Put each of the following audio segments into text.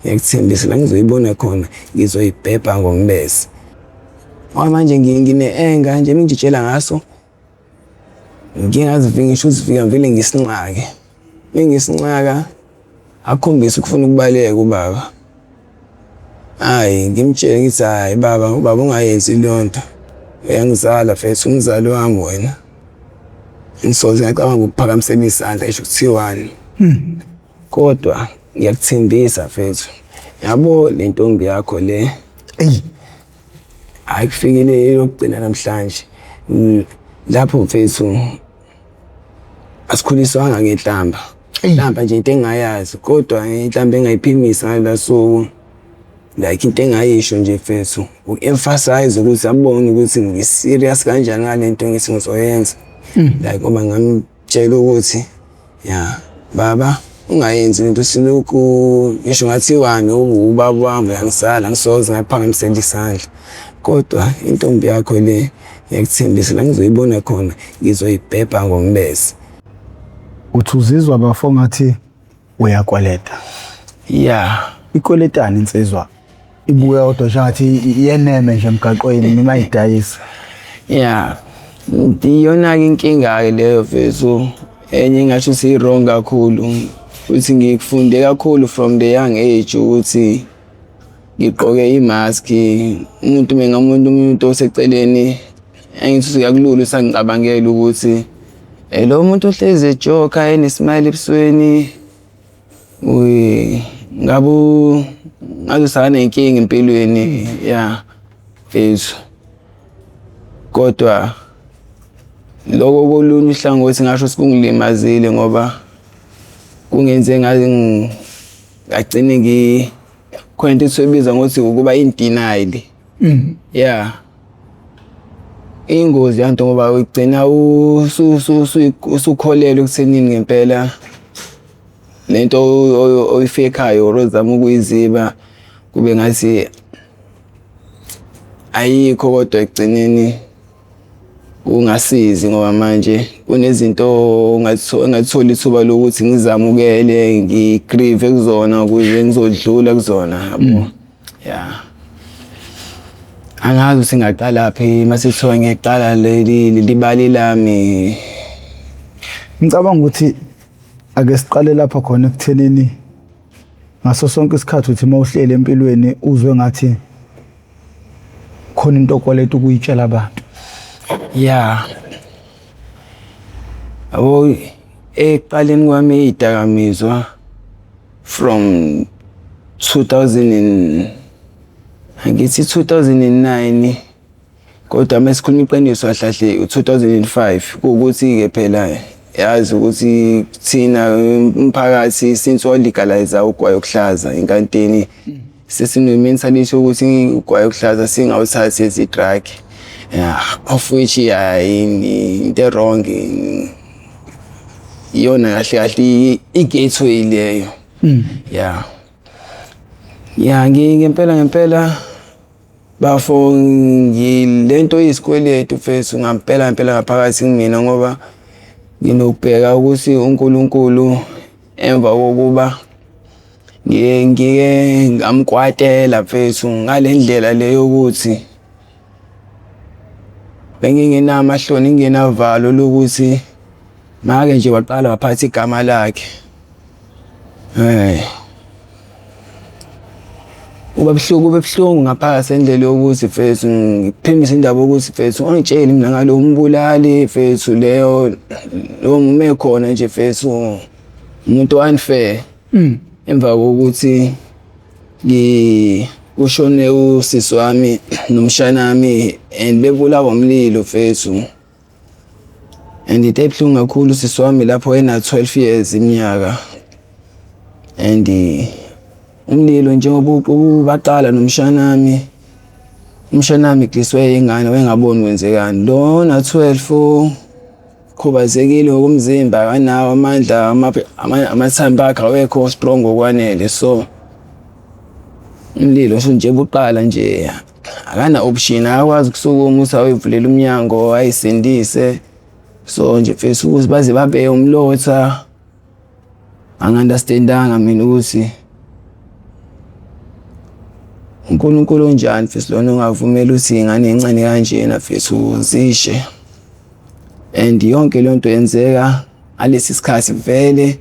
Ngiyakuthembisa la ngizoyibona khona ngizoyibhebha ngombese. Ngoba manje ngine-anger nje mengitshela ngaso ngike ngisho ukuzifika ngivele ngisinxake. Mengisinxaka akhombise ukufuna ukubaleka ubaba. Hhayi ngimtshele ngithi hhayi baba, ubaba ungayenzi leyo nto. Uyangizala mfethu, umzali wami wena. Ngisoze ngacabanga ukuphakamisela isandla ngisho kuthiwani. Kodwa ngiyakuthembisa mfethu, yabo le ntombi yakho le, Eyi. Hhayi kufikile eyokugcina namhlanje. Lapho mfethu asikhuliswanga ngenhlamba. Inhlamba nje into engingayazi kodwa inhlamba engayiphimisa ngalolu suku like into engayisho nje mfethu uku-emphasize ukuthi abone ukuthi ngi-serious kanjani ngale nto engithi ngizoyenza. Like ngoba ngamtshela ukuthi ya baba ungayenzi lento silokhu ngisho ngathiwani ubaba wami uyangizala ngisoze ngaphakamisela isandla. Kodwa intombi yakho le ngiyakuthembisa la ngizoyibona khona ngizoyibhebha ngombese. Uthi uzizwa bafo ngathi uyakweleta. Ya. Ikweletani insizwa? Ibuya kodwa njengathi iyeneme nje emgaqweni noma idayisa. Ya. Iyona-ke inkinga-ke leyo mfethu. Enye engasho ukuthi i-wrong kakhulu. Futhi ngikufunde kakhulu from the young age ukuthi ngigqoke imaski. Umuntu mengamuntu umuntu oseceleni engithi uyakulula usangicabangela ukuthi lo muntu ohlezi ejoka ene-smile ebusweni ngabe ngaze usanenkinga empilweni ya mfethu. Kodwa lokho kolunye uhlangothi ngasho ukuthi kungilimazile ngoba kungenze ngaze ngagcine khona into ethiwa ngokuthi ukuba in denial. Yeah. Ingozi yanto ngoba ugcina usukholelwa ekuthenini ngempela lento oyifekayo or ozama ukuyiziba kube ngathi ayikho kodwa ekugcineni kungasizi ngoba manje kunezinto ongathola ithuba lokuthi ngizamukele ngigrieve kuzona ukuze ngizodlula kuzona yabo. Ya. Angazi ukuthi ngingaqalaphi mase kuthiwa ngiqala leli libali lami. Ngicabanga ukuthi ake siqale lapha khona ekuthenini ngaso sonke isikhathi uthi uma uhleli empilweni uzwe ngathi khona into okweleta ukuyitshela abantu. Ya. Yabo ekuqaleni kwami izidakamizwa from 2000 and angithi 2009 kodwa mesikhuluma iqiniso kahle kahle u-2005 kuwukuthi-ke phela yazi ukuthi thina umphakathi since wa-legalize ugwayi okuhlaza enkantini sesine-mentality yokuthi ugwayi okuhlaza singawuthathi as i-drug, yeah, of which into e-wrong iyona kahle kahle i-gateway leyo. Yeah. Ya ngempela ngempela bafo lento iyisikweletu mfethu ngampela ngempela ngaphakathi kumina ngoba nginokubheka ukuthi uNkulunkulu emva kokuba ngike ngamkwatela mfethu ngale ndlela le yokuthi bengingenamahloni ngingenavalo lokuthi make nje waqala waphatha igama lakhe. Hey. Kuba buhlungu kube buhlungu ngaphakathi endlela yokuthi mfethu ngiphimise indaba yokuthi mfethu ungitsheli mina ngalo mbulali mfethu leyo lo mume khona nje mfethu umuntu unfair. Emva kokuthi kushone usisi wami nomshanami and bebulawa umlilo mfethu. And into ebuhlungu kakhulu usisi wami lapho ena 12 years iminyaka. And umlilo njengoba ubaqala nomshanami umshanami gliswe ingane wayengaboni kwenzekani. Lona 12 khubazekile ngokomzimba akanawo amandla amathambo akhe awekho strong ngokwanele so umlilo so nje buqala nje akana option akakwazi ukusukuma ukuthi ayoyivulela umnyango ayisindise so nje mfethu ukuthi baze babe umlotha angi-understandanga mina ukuthi uNkulunkulu onjani mfethu lona ongavumela ukuthi iy'ngane ey'ncane kanjena mfethu zishe. And yonke leyo nto yenzeka ngalesi sikhathi vele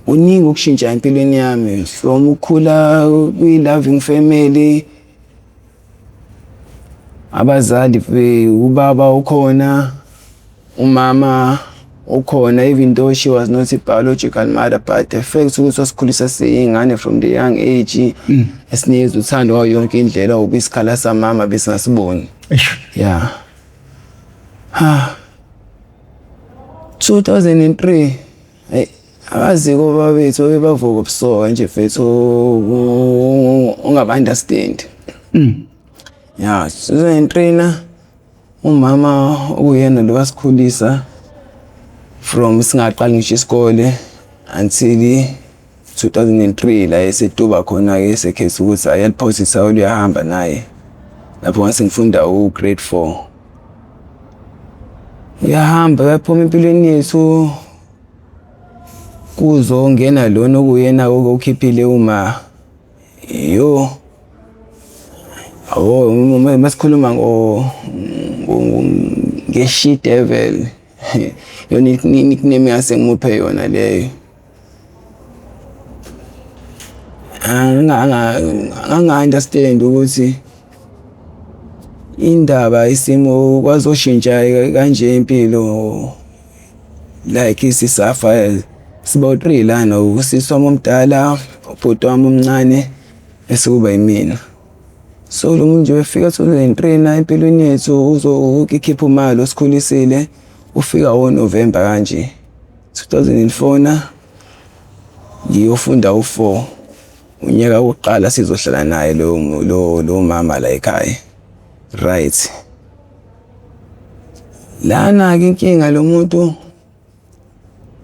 kuningi okushintsha empilweni yami from ukukhula kwi-loving family, abazali ubaba ukhona, umama ukhona, even though she was not a biological mother, but the fact ukuthi wasikhulisa siyingane from the young age, esinikeza uthando ngayo yonke indlela, ubisikhala samama besingasiboni. Yeah. Ha. 2003, hey, abaziko babethu bebavuka ubusoka nje mfethu, ungaba-understand. Ya, 2003 na umama okuyena lo wasikhulisa from singaqali ngisho isikole until 2003 la esetuba khona-ke, esekhetha ukuthi ayaliphosisa ithawula, uyahamba naye. Lapho ngase ngifunda u-grade 4. Uyahamba, uyaphuma empilweni yethu, kuzongena lona okuyena okhiphile uma yo. Yabo, masikhuluma nge-she devil, yona nickname yase ngimuphe yona leyo. Anga-understand ukuthi indaba isimo kwazoshintsha kanje impilo, like sisafa siba three lana, usisi wami omdala, ubhuti wami omncane, bese kuba yimina. So lo muntu nje wefika 2003 na empilweni yethu, uzokhipha imali osikhulisile, ufika ngoNovember kanje 2004 na ngiyofunda u4, unyaka wokuqala sizohlala naye lo mama la ekhaya, right? Lana ke inkinga, lo muntu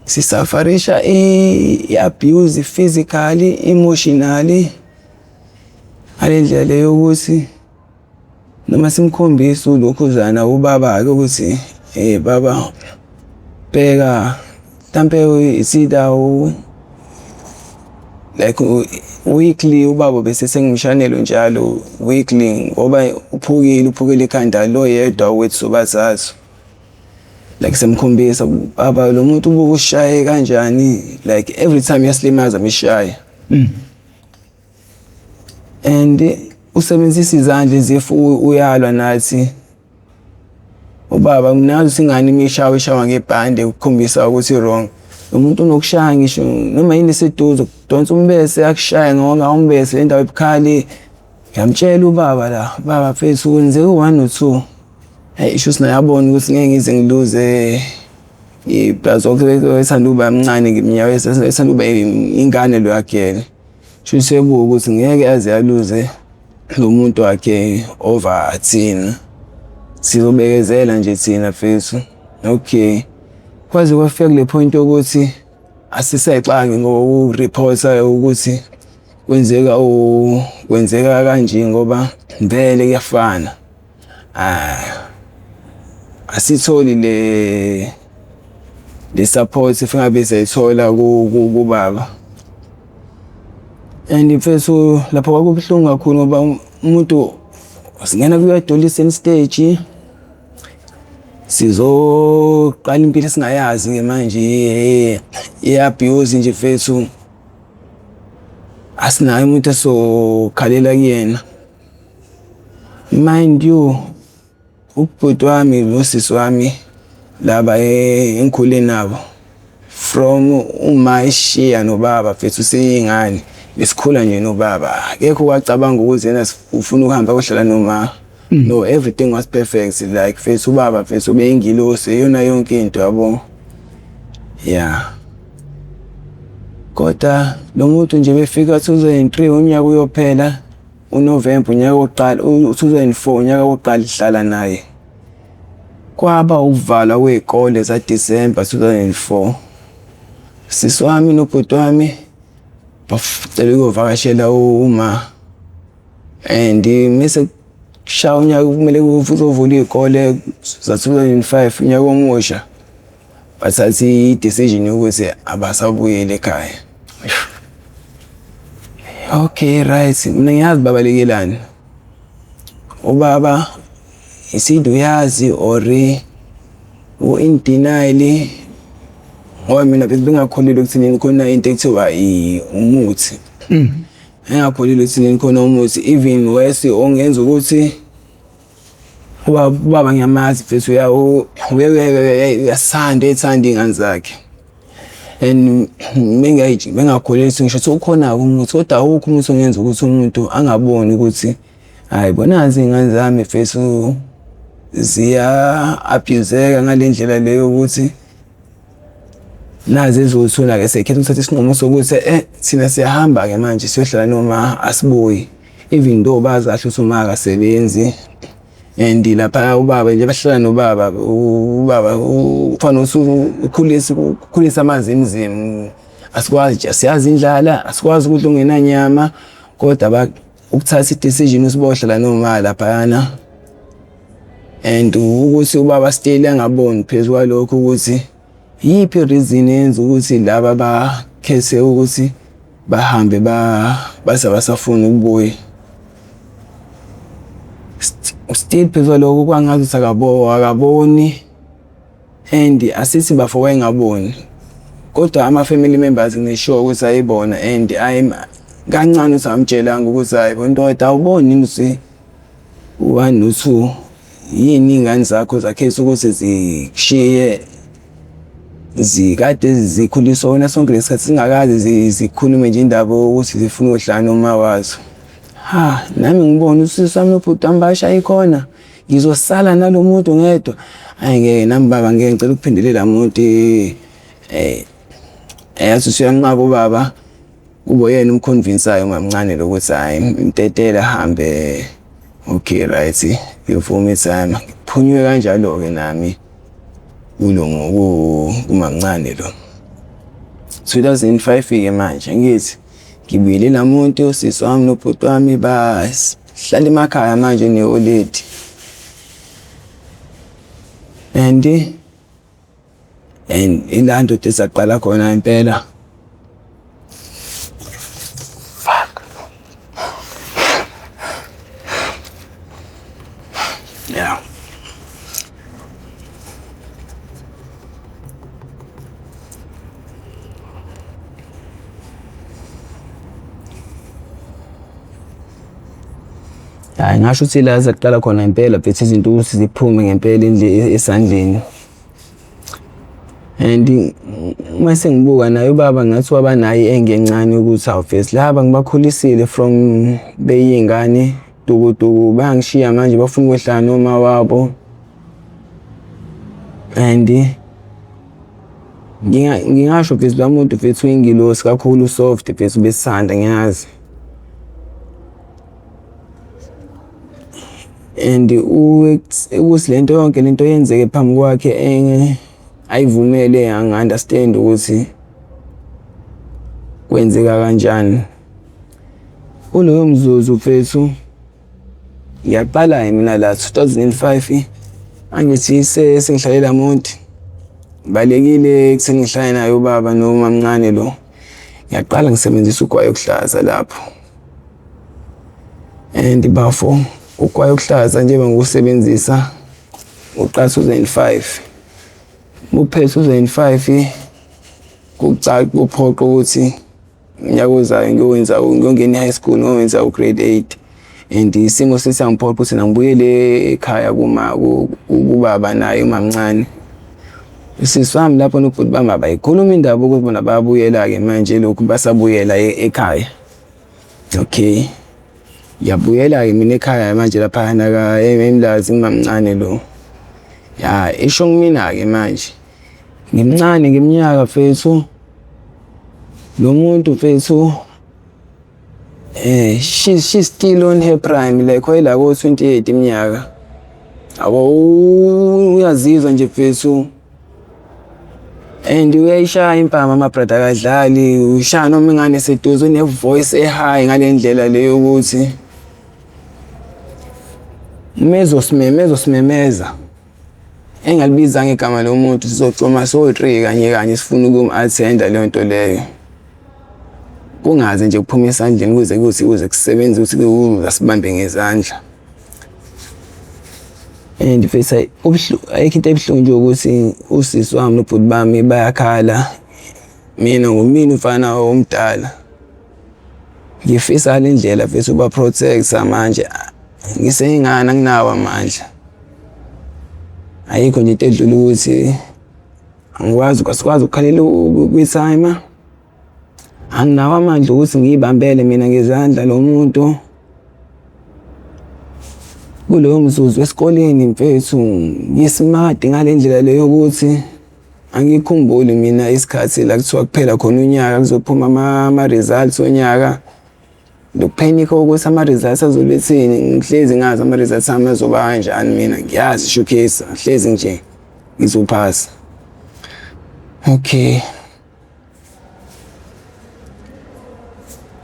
sisufferisha i-abuse physically, emotionally, ngale ndlela leyo ukuthi noma simkhombisa ulokhuzana ubaba-ke ukuthi, hey baba, bheka, mhlampe it's either like weekly ubaba bese sengimshanelo njalo weekly, ngoba uphukile ikhanda lo yedwa wethu sobathathu. Like semkhombisa, baba, lo muntu ubukushaye kanjani, like every time uyasilimaza mishaya and usebenzisa izandla ezifu, uyalwa nathi. Ubaba nginazi singane imishawa ishawa ngebhande ukukhombisa ukuthi wrong. Lo muntu unokushaya ngisho noma yini eseduze, kudonsa umbese akushaya ngoba umbese endawo ebukhali. Ngiyamtshela ubaba la, baba mfethu, kwenzeka u-one no-two. Hey, isho sinayabona ukuthi ngeke ngize ngiluze plus ethanda ukuba mncane ngeminyaka, ethanda ukuba ingane lo yakhe. Sho sebuka ukuthi ngeke aze aluze lo muntu wakhe over thina, sizobekezela nje thina mfethu. Okay, kwaze kwafika kule point yokuthi asisayixaki ngokureporta ukuthi kwenzeka kanje, ngoba vele kuyafana. Ah, asitholi le support efanele siyayithola kubaba. And mfethu, lapho kwakubuhlungu kakhulu ngoba umuntu singena kwi-adolescent stage, sizoqala impilo esingayazi-ke manje ye-abuse nje mfethu, asinaye umuntu esokhalela kuyena. Mind you, ubhuti wami nosisi wami laba engikhule nabo from uma eshiya nobaba mfethu siyingane, besikhula nje nobaba, akekho wacabanga ukuthi yena ufuna ukuhamba ayohlala noma. No, everything was perfect, like mfethu, ubaba mfethu ubeyingilosi, iyona yonke into, yabo. Yeah, kodwa lo muntu nje befika 2003, unyaka uyophela uNovember, unyaka wokuqala, u-2004, unyaka wokuqala ihlala naye, kwaba ukuvalwa kwey'kole zaDisemba 2004. Sisi wami nobhuti wami bacela ukuyovakashela uma, and mese kushaya unyaka kumele kuzovulwa iy'kole za-2005, unyaka omusha, bathatha i-decision yokuthi abasabuyeli ekhaya. Okay, right, mina ngiyazi babalekelani. Ubaba isidi uyazi or u-in denial, ngoba mina bengingakholelwa ekutheni khona into ekuthiwa umuthi. Engakholelwa ekutheni khona umuthi, even worse ongenza ukuthi ubaba ngiyamazi mfethu, uyasithanda, uyayithanda iy'ngane zakhe. And bengakholelwa ukuthi ngisho kuthiwa ukhona-ke umuthi, kodwa awukho umuthi ongenza ukuthi umuntu angaboni ukuthi hhayi bo, nazi iy'ngane zami mfethu ziya-abuse-eka ngale ndlela le yokuthi nazi eziwu-two-ke sey'khetha ukuthatha isinqumo sokuthi thina siyahamba-ke manje siyohlala noma asibuyi. Even though bazi kahle ukuthi uma akasebenzi and lapha ubaba nje bahlala nobaba, ubaba ufana nokuthi ukhulisa ukhulisa amazimuzimu. Asikwazi nje, asiyazi indlala, asikwazi ukudla okungenanyama, kodwa ukuthatha i-decision ukuthi bohlala noma laphayana. And ukuthi ubaba still angaboni phezu kwalokho ukuthi iyiphi i-reason eyenza ukuthi laba bakhethe ukuthi bahambe baze abasafuni ukubuya. Still phezu kwalokho kwangazuthi akaboni and asithi bafo wayengaboni, kodwa ama-family members ngisho ukuthi ayibona and kancane ukuthi amtshelanga ukuthi hhayi bo ndoda, awuboni yini ukuthi u-one no-two yini iy'ngane zakho zakhetha ukuthi zikushiye, zikade zikhuliswa wena sonke lesi sikhathi zingakaze zikhulume nje indaba yokuthi zifuna ukuyohlala noma wazo. Ha, nami ngibona usisi wami nobhuti wami bayashaya ikhona, ngizosala nalo muntu ngedwa. Hhayi ngeke nami baba, ngeke, ngicela ukuphindelela muntu. Yazi usuyanqaba ubaba, kube uyena umkhonvinsayo umamncane lo ukuthi hhayi mtetele ahambe. Okay, right, ngivuma ithayma. Ngiphunyuke kanjalo-ke nami kulo kumamncane lo. 2005-ke manje ngithi ngibuyele la muntu, usisi wami nobhuti wami bahlala emakhaya manje ne-oledi. And ila ndoda esaqala khona impela. Fuck. Yeah. Hhayi, ngasho ukuthi la zaqala khona impela mfethu izinto ukuthi ziphume ngempela esandleni. And uma sengibuka naye ubaba ngathi waba nayo i-anger encane ukuthi hawu mfethu laba ngibakhulisile from beyiy'ngane dukuduku, bayangishiya manje bafuna ukuyohlala noma wabo. And ngingasho mfethu la muntu mfethu uyingilosi kakhulu, soft mfethu, ubesithanda ngiyazi. And ukuthi lento yonke lento yenzeke phambi kwakhe ayivumele, angi-understand ukuthi kwenzeka kanjani. Kuloyo mzuzu mfethu ngiyaqala mina la 2005, angithi sengihlalela muntu, ngibalekile ekutheni ngihlale naye ubaba nomamncane lo. Ngiyaqala ngisebenzisa ugwayi okuhlaza lapho. And bafo, ugwayi okuhlaza njengoba ngiwusebenzisa uqala 2005. Uphele 2005 kucaca kuphoqa ukuthi unyaka ozayo ngiyowenza, ngiyongena e-high school ngiyowenza u-grade 8. And isimo sesiyangiphoqa ukuthi ngibuyele ekhaya kuma kubaba naye umamncane. Usisi wami lapho nobhuti bami abayikhuluma indaba ukuthi bona bayabuyela-ke manje lokhu basabuyela ekhaya. Okay. Ngiyabuyela-ke mina ekhaya manje laphayana eMlazi kumamncane lo. Ya, isho kumina-ke manje. Ngimncane ngeminyaka mfethu. Lo muntu mfethu she's still on her prime, like wayela ko 28 iminyaka. Yabo, uyazizwa nje mfethu. And uyayishaya impama ama-brother, akadlali, ushaya noma ingane eseduze, une-voice e-high ngale ndlela le yokuthi mezosimemeza engalibizanga igama lomuntu, sizocoma so-three kanye kanye sifuna ukum-attenda leyo nto leyo. Kungaze nje kuphume esandleni kuze kuthi kuze kusebenze ukuthi kuze asibambe ngezandla. And mfethu, ayikho into ebuhlungu nje ukuthi usisi wami nobhuti bami bayakhala, mina ngumina umfana omdala. Ngifisa le ndlela mfethu ukuba-protect-a, manje ngiseyingane, anginawo amandla. Ayikho nje into edlula ukuthi angikwazi, asikwazi ukukhalela kwi-timer. Anginawo amandla ukuthi ngiyibambele mina ngezandla lo muntu. Kuloyo mzuzu esikoleni mfethu, ngi-smart ngale ndlela le yokuthi angikhumbuli mina isikhathi la kuthiwa kuphela khona unyaka, kuzophuma ama-results onyaka. Loku-panic-a ukuthi ama-results azobe ethini, ngihlezi ngazi ama-results ami azoba kanjani, mina ngiyazi showcase, hlezi nje ngizophasa. Okay.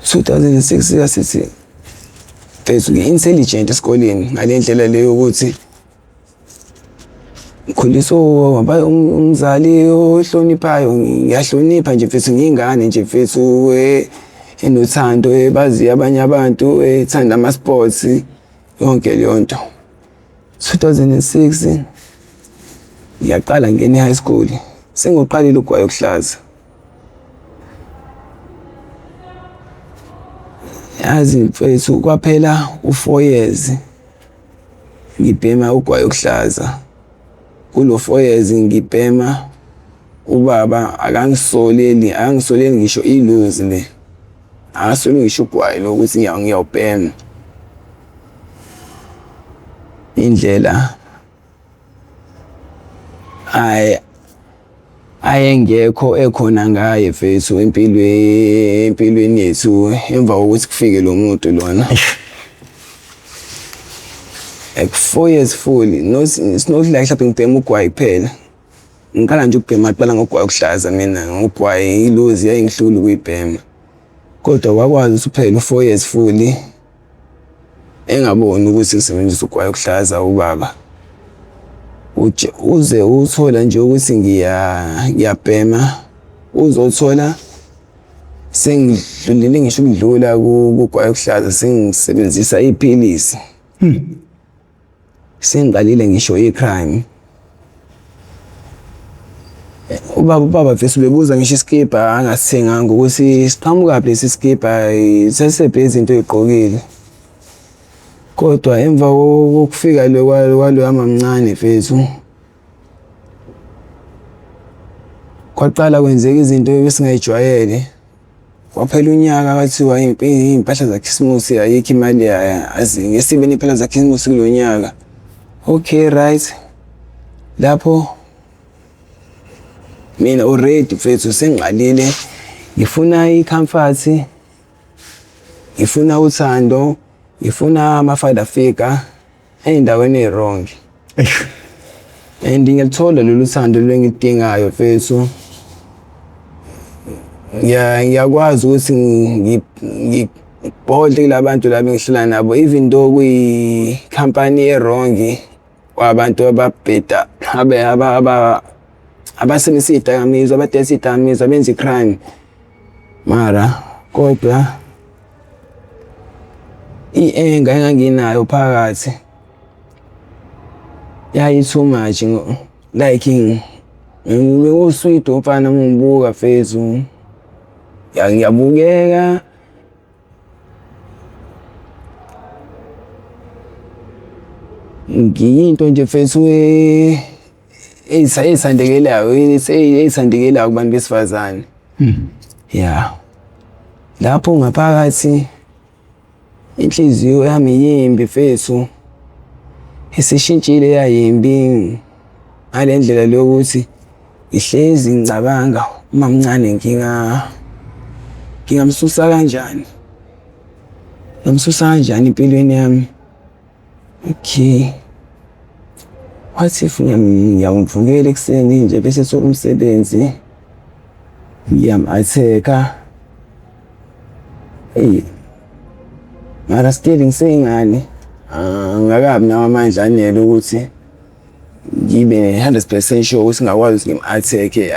2006 yasithi mfethu, ngi-intelligent esikoleni ngale ndlela le yokuthi ngikhuliswe umzali ohloniphayo, ngiyahlonipha nje mfethu, ngiyingane nje mfethu enothando, ebaziyo abanye abantu, ethanda ama-sports, yonke leyo nto. 2006 ngiyaqala ngingena e-high school, sengiwuqalile ugwayi okuhlaza. Yazi mfethu, kwaphela u-4 years ngibhema ugwayi okuhlaza. Kulo 4 years ngibhema, ubaba akangisoleli, akangisoleli ngisho iluzi le, akasoli ngisho ugwayi lo ukuthi ngiyawubhema. Indlela ayengekho ekhona ngayo mfethu empilweni yethu emva kokuthi kufike lo muntu lona. Like 4 years full, not, it's not like mhlawumbe ngibhema ugwayi kuphela. Ngiqala nje ukubhema, ngaqala ngogwayi okuhlaza mina, ugwayi iluzi yayingihlula ukuyibhema. Kodwa kwakwazi ukuthi uphele u-4 years fully engaboni ukuthi ngisebenzisa ugwayi okuhlaza ubaba. Uze uthola nje ukuthi ngiyabhema, uzothola sengidlulile ngisho ukudlula kugwayi okuhlaza, sengisebenzisa iphilisi. Sengiqalile ngisho i-crime. Ubaba vese ubebuza ngisho isikibha angasithenganga ukuthi siqhamukaphi lesi sikibha, sesebhe izinto ey'gqokile. Kodwa emva kokufika kwaloya mamncane mfethu, kwaqala kwenzeka izinto ebesingayijwayele. Kwaphela unyaka, kwathiwa iy'mpahla zakhisimusi ayikho imali, ngeke sibe ney'mpahla zakhisimusi kulo nyaka. Okay, right. Lapho mina already mfethu sengiqalile ngifuna i-comfort, ngifuna uthando, ngifuna ama-father figure ey'ndaweni ey'wrong. Eish. And ngiyalithola lolu thando lolu engiludingayo mfethu. Ngiyakwazi ukuthi ngibhodle kula bantu laba engihlala nabo, even though kuyikhampani e-wrong, kwabantu ababheda, abasebenzisa iy'dakamizwa, abadayisa iy'dakamizwa, abenza i-crime. Mara kodwa i-anger enganginayo phakathi yayi too much, like ngiwuswidi umfana uma ungibuka mfethu, ngiyabukeka. Ngiyinto nje mfethu eyithandekelayo, eyithandekelayo kubantu besifazane. Ya, lapho ngaphakathi inhliziyo yami yimbi mfethu, isishintshile yayimbi ngale ndlela le yokuthi ngihlezi ngicabanga umamncane ngingamsusa kanjani, ngingamsusa kanjani empilweni yami. Okay, what if ngiyamvukela ekuseni nje bese ethola umsebenzi, ngiyam-attack-a. Eyi, mara still ngiseyingane, angikakabi nawo amandla anele ukuthi ngibe 100% sure ukuthi ngingakwazi ukuthi ngim-attack-e.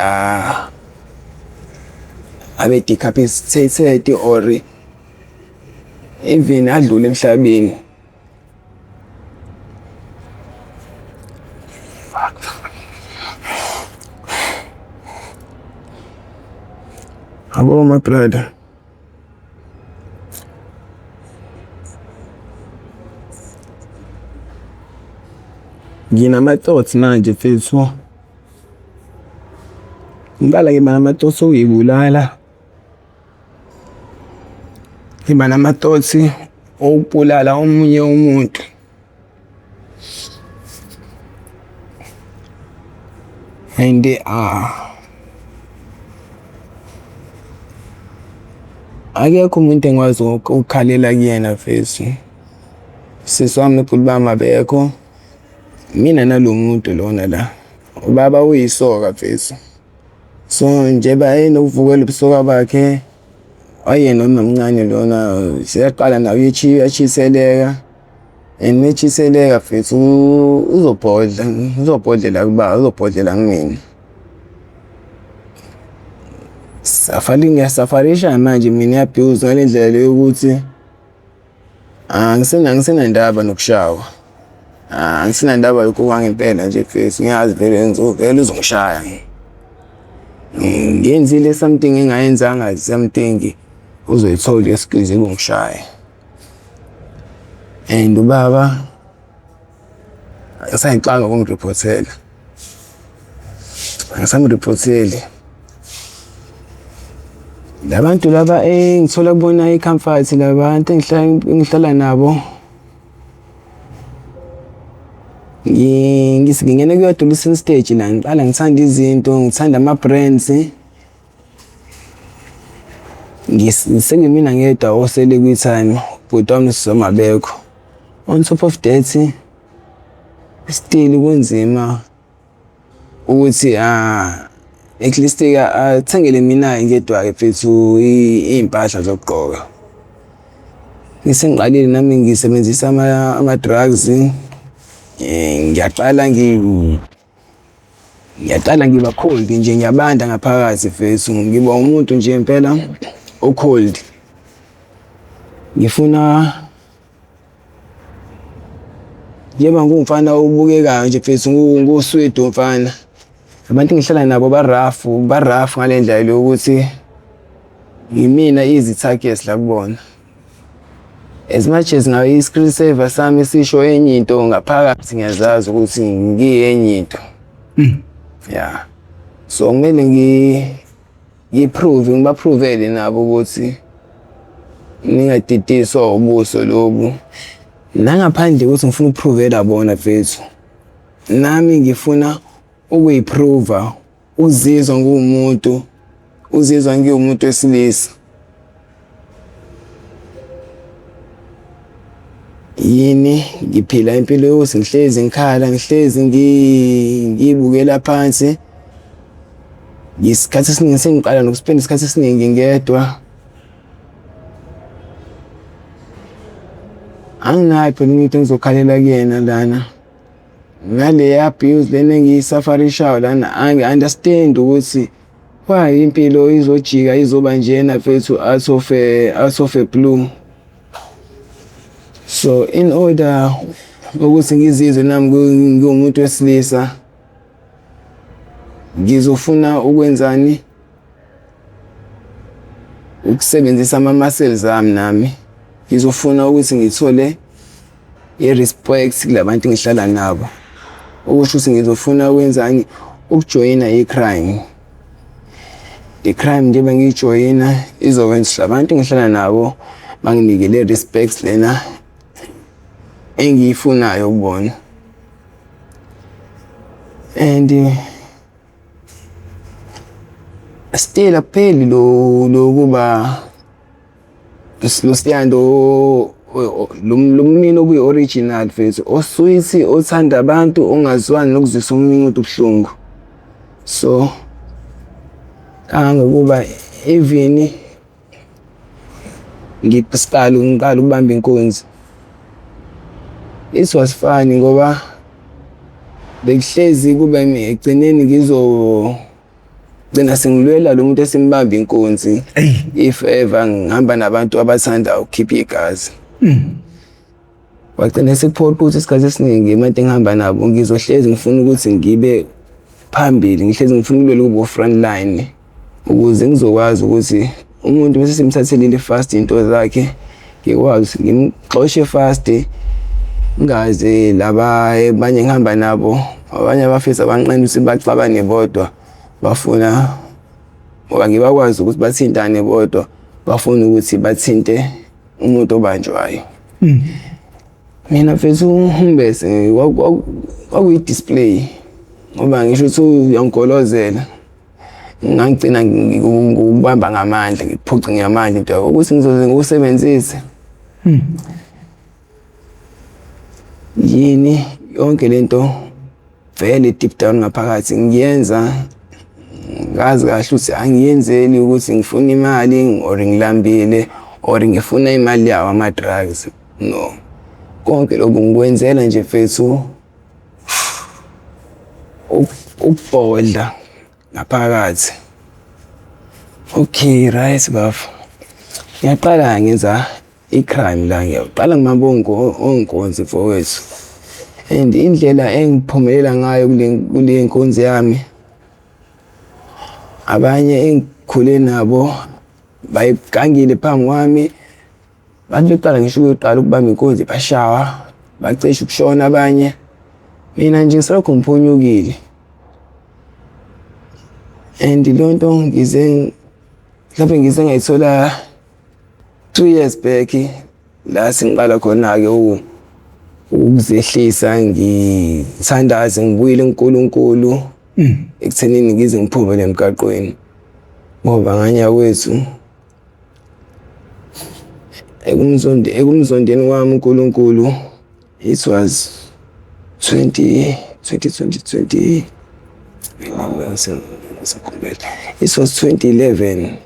Abe decapitated or even adlule emhlabeni. Yabo my brother. Nginama-thoughts manje mfethu. Ngiqala ngiba nama-thoughts okuyibulala. Ngiba nama-thoughts okubulala omunye umuntu. And akekho umuntu engikwazi ukukhalela kuyena mfethu. Sisi wami nobhuti bami abekho, mina nalo muntu lona la. Ubaba uyisoka mfethu. So njengoba enokuvukela ubusoka bakhe, wayena nomamncane lona seyaqala naye uyachiseleka and mechiseleka mfethu uzobhodla, uzobhodlela kubaba, uzobhodlela kumina. Ngiyasafarisha manje mina i-abuse ngale ndlela le yokuthi angisenandaba nokushawa. Angisenandaba yokuwa ngempela nje mfethu, ngiyazi vele vele uzongishaya. Ngiyenzile something engingayenzanga something, uzoyithola i-excuse yokungishaya. And ubaba usayixaka ukungiriphothela, angisamriphotheli. La bantu laba engithola kubona i-comfort, la bantu engihlala nabo, ngingena kuyo-adolescent stage la, ngiqala ngithanda izinto, ngithanda ama-brands. Sengimina ngedwa osele kwi-time, ubhuti wami nosisi wami abekho. On top of that, still kunzima ukuthi at least-ke athengele mina ngedwa-ke mfethu iy'mpahla zokugqoka. Sengiqalile nami ngisebenzisa ama-drugs, ngiyaqala ngiyaqala ngiba cold nje, ngiyabanda ngaphakathi mfethu, ngiba umuntu nje impela o-cold. Ngifuna njengoba ngiwumfana obukekayo nje mfethu, ngiwuswidi umfana. Abantu engihlala nabo ba-rough, ba-rough ngale ndlela yokuthi yimina easy target la kubona. As much as ngabe i-screen saver sami sisho enye into, ngaphakathi ngiyazazi ukuthi ngiyenye into. Ya, so kumele ngi-prove, ngiba-prove-ele nabo ukuthi ningadidiswa ubuso lobu. Nangaphandle kokuthi ngifuna uku-prove-ela bona mfethu, nami ngifuna ukuyi-prove-a, uzizwa ngiwumuntu, uzizwa ngiwumuntu wesilisa. Yini ngiphila impilo yokuthi ngihlezi ngikhala, ngihlezi ngiyibukela phansi. Isikhathi esiningi sengiqala noku-spend-a isikhathi esiningi ngedwa. Anginaye phela umuntu engizokhalela kuyena lana. Ngale abuse lena engiyisafarishayo lana, angi-understand ukuthi why impilo izojika izoba njena mfethu out of a blue. So in order ukuthi ngizizwe nami ngiwumuntu wesilisa, ngizofuna ukwenzani? Ukusebenzisa ama-muscles ami nami. Ngizofuna ukuthi ngithole i-respect kula bantu engihlala nabo. Okusho ukuthi ngizofuna ukwenzani? Ukujoyina i-crime. I-crime njengoba ngiyijoyina izokwenza ukuthi la bantu engihlala nabo banginike le respect lena engiyifunayo kubona. And still akupheli lo lokuba lo Siyando, lo mina obuyi-original mfethu, o-sweet, othanda abantu, ongazwani nokuzwisa omunye umuntu ubuhlungu. So kangangokuba even ngiqala ngiqala ukubamba inkunzi, it was funny ngoba bekuhlezi kube ekugcineni. Gcina sengilwela lo muntu esimbamba inkunzi. If ever ngihamba nabantu abathanda ukukhipha igazi. Wagcina sekuphoqa ukuthi isikhathi esiningi abantu engihamba nabo ngizohlezi ngifuna ukuthi ngibe phambili, ngihlezi ngifuna ukulwela ukuba front line ukuze ngizokwazi ukuthi umuntu bese simthathelile fast into zakhe, ngikwazi ngimxoshe fast, ngaze laba abanye ngihamba nabo, abanye abafisa abanqena ukuthi baxabane bodwa, bafuna ngoba ngibakwazi ukuthi bathintane bodwa, bafuna ukuthi bathinte umuntu obanjwayo. Mina mfethu umbese kwakuyi-display ngoba ngisho ukuthi uyangigolozela, ngangigcina ngikubamba ngamandla, ngikuphuce ngamandla into yakho ukuthi ngizoze ngiwusebenzise. Yini yonke lento vele deep down ngaphakathi ngiyenza ngazi kahle ukuthi angiyenzeli ukuthi ngifuna imali or ngilambile or ngifuna imali yawo ama-drugs, no. Konke lokhu ngikwenzela nje mfethu ukubhodla ngaphakathi. Okay, right bafo. Ngiyaqala ngenza i-crime la, ngiyaqala ngibamba onkonzi mfowethu. And indlela engiphumelela ngayo kule nkonzi yami, abanye engikhule nabo bayigangile phambi kwami. Bantu beqala ngisho ukuyoqala ukubamba inkunzi bashawa, bacishe ukushona abanye. Mina nje ngisalokhu ngiphunyukile. And leyo nto ngize mhlawumbe ngize ngayithola 3 years back la sengiqala khona-ke ukuzehlisa, ngithandaze, ngibuyele kuNkulunkulu ekuthenini ngize ngiphume emgaqweni, ngoba nganyakwethu ekumzondeni kwami uNkulunkulu, it was 20 20 20 20, it was 2011,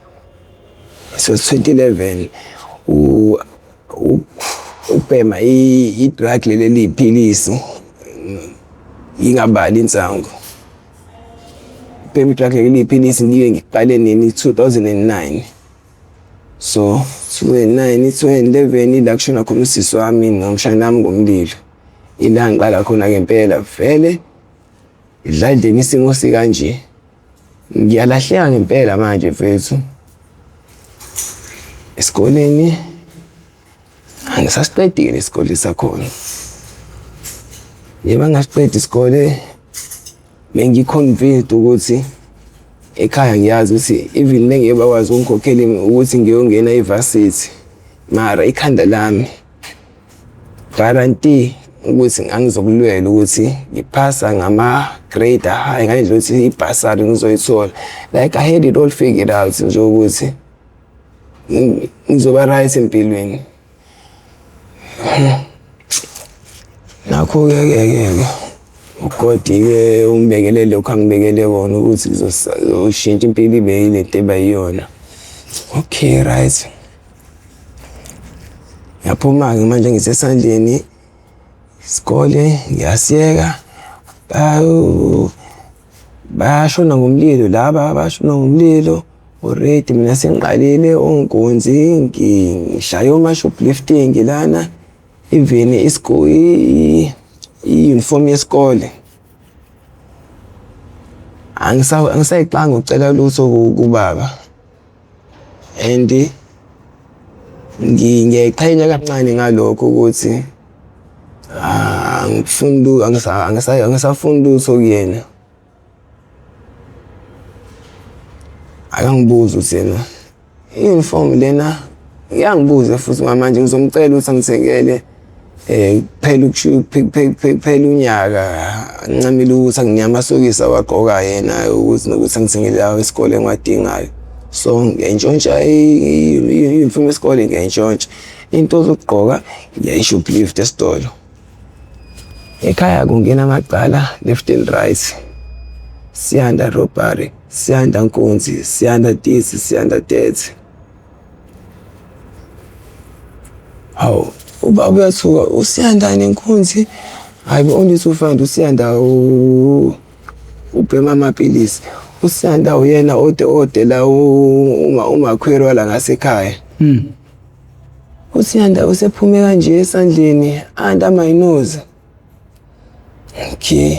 it was 2011, ukubhema i-drug leli eliyiphilisi, ngingabali insangu. Ukubhema i-drug leli eliyiphilisi ngiye ngiqale nini? 2009. So 2009, 2011 ila kushona khona usisi wami nomshana wami ngomlilo, ila ngiqala khona ngempela vele idladleni. Isimo sikanje, ngiyalahleka ngempela manje mfethu. Esikoleni angisasiqedile isikole sakhona. Yebo, ngasiqeda isikole, bengi-convinced ukuthi ekhaya ngiyazi ukuthi even bengeke bakwazi ukungikhokhela ukuthi ngiyongena e-varsity, mara ikhanda lami guarantee ukuthi ngangizokulwela ukuthi ngiphasa ngama-grade high ngale ndlela ukuthi ibhasari ngizoyithola. Like I had it all figured out nje ukuthi ngizoba right empilweni. Nakho-ke ke ke uGod-ke ungibekele lokhu angibekele kona ukuthi ngizoshintsha impilo ibe yilento eba yiyona. Okay, right. Ngiyaphuma-ke manje, ngisesandleni isikole ngiyasiyeka. Bayashona ngomlilo laba, bashona ngomlilo already. Mina sengiqalile onkunzi, ngishaya oma-shoplifting lana, even i-uniform yesikole angisayixanga ukucela lutho kubaba. And ngiyayiqhenya kancane ngalokho ukuthi angifuni, angisafuni lutho kuyena. Akangibuzi ukuthi yena i-uniform lena iyangibuza futhi manje ngizomcela ukuthi angithengele kuphela kuphela unyaka, ngincamile ukuthi anginike amasokisi awagqoka yena ukuthi nokuthi angithengele lawa esikole engiwadingayo. So ngiyayintshontsha i-uniform yesikole, ngiyayintshontsha. Into zokugqoka ngiyayi-shoplift esitolo. Ekhaya kungena amacala left and right. Siyanda robbery, siyanda nkunzi, siyanda this, siyanda that. Hawu, ubaba uyathuka, uSiyanda nenkunzi? Hayi bo, only to find uSiyanda ubhema amapilisi. USiyanda uyena ode ode la uma umakhwelo wala ngasekhaya. USiyanda usephume kanje esandleni under my nose. Okay.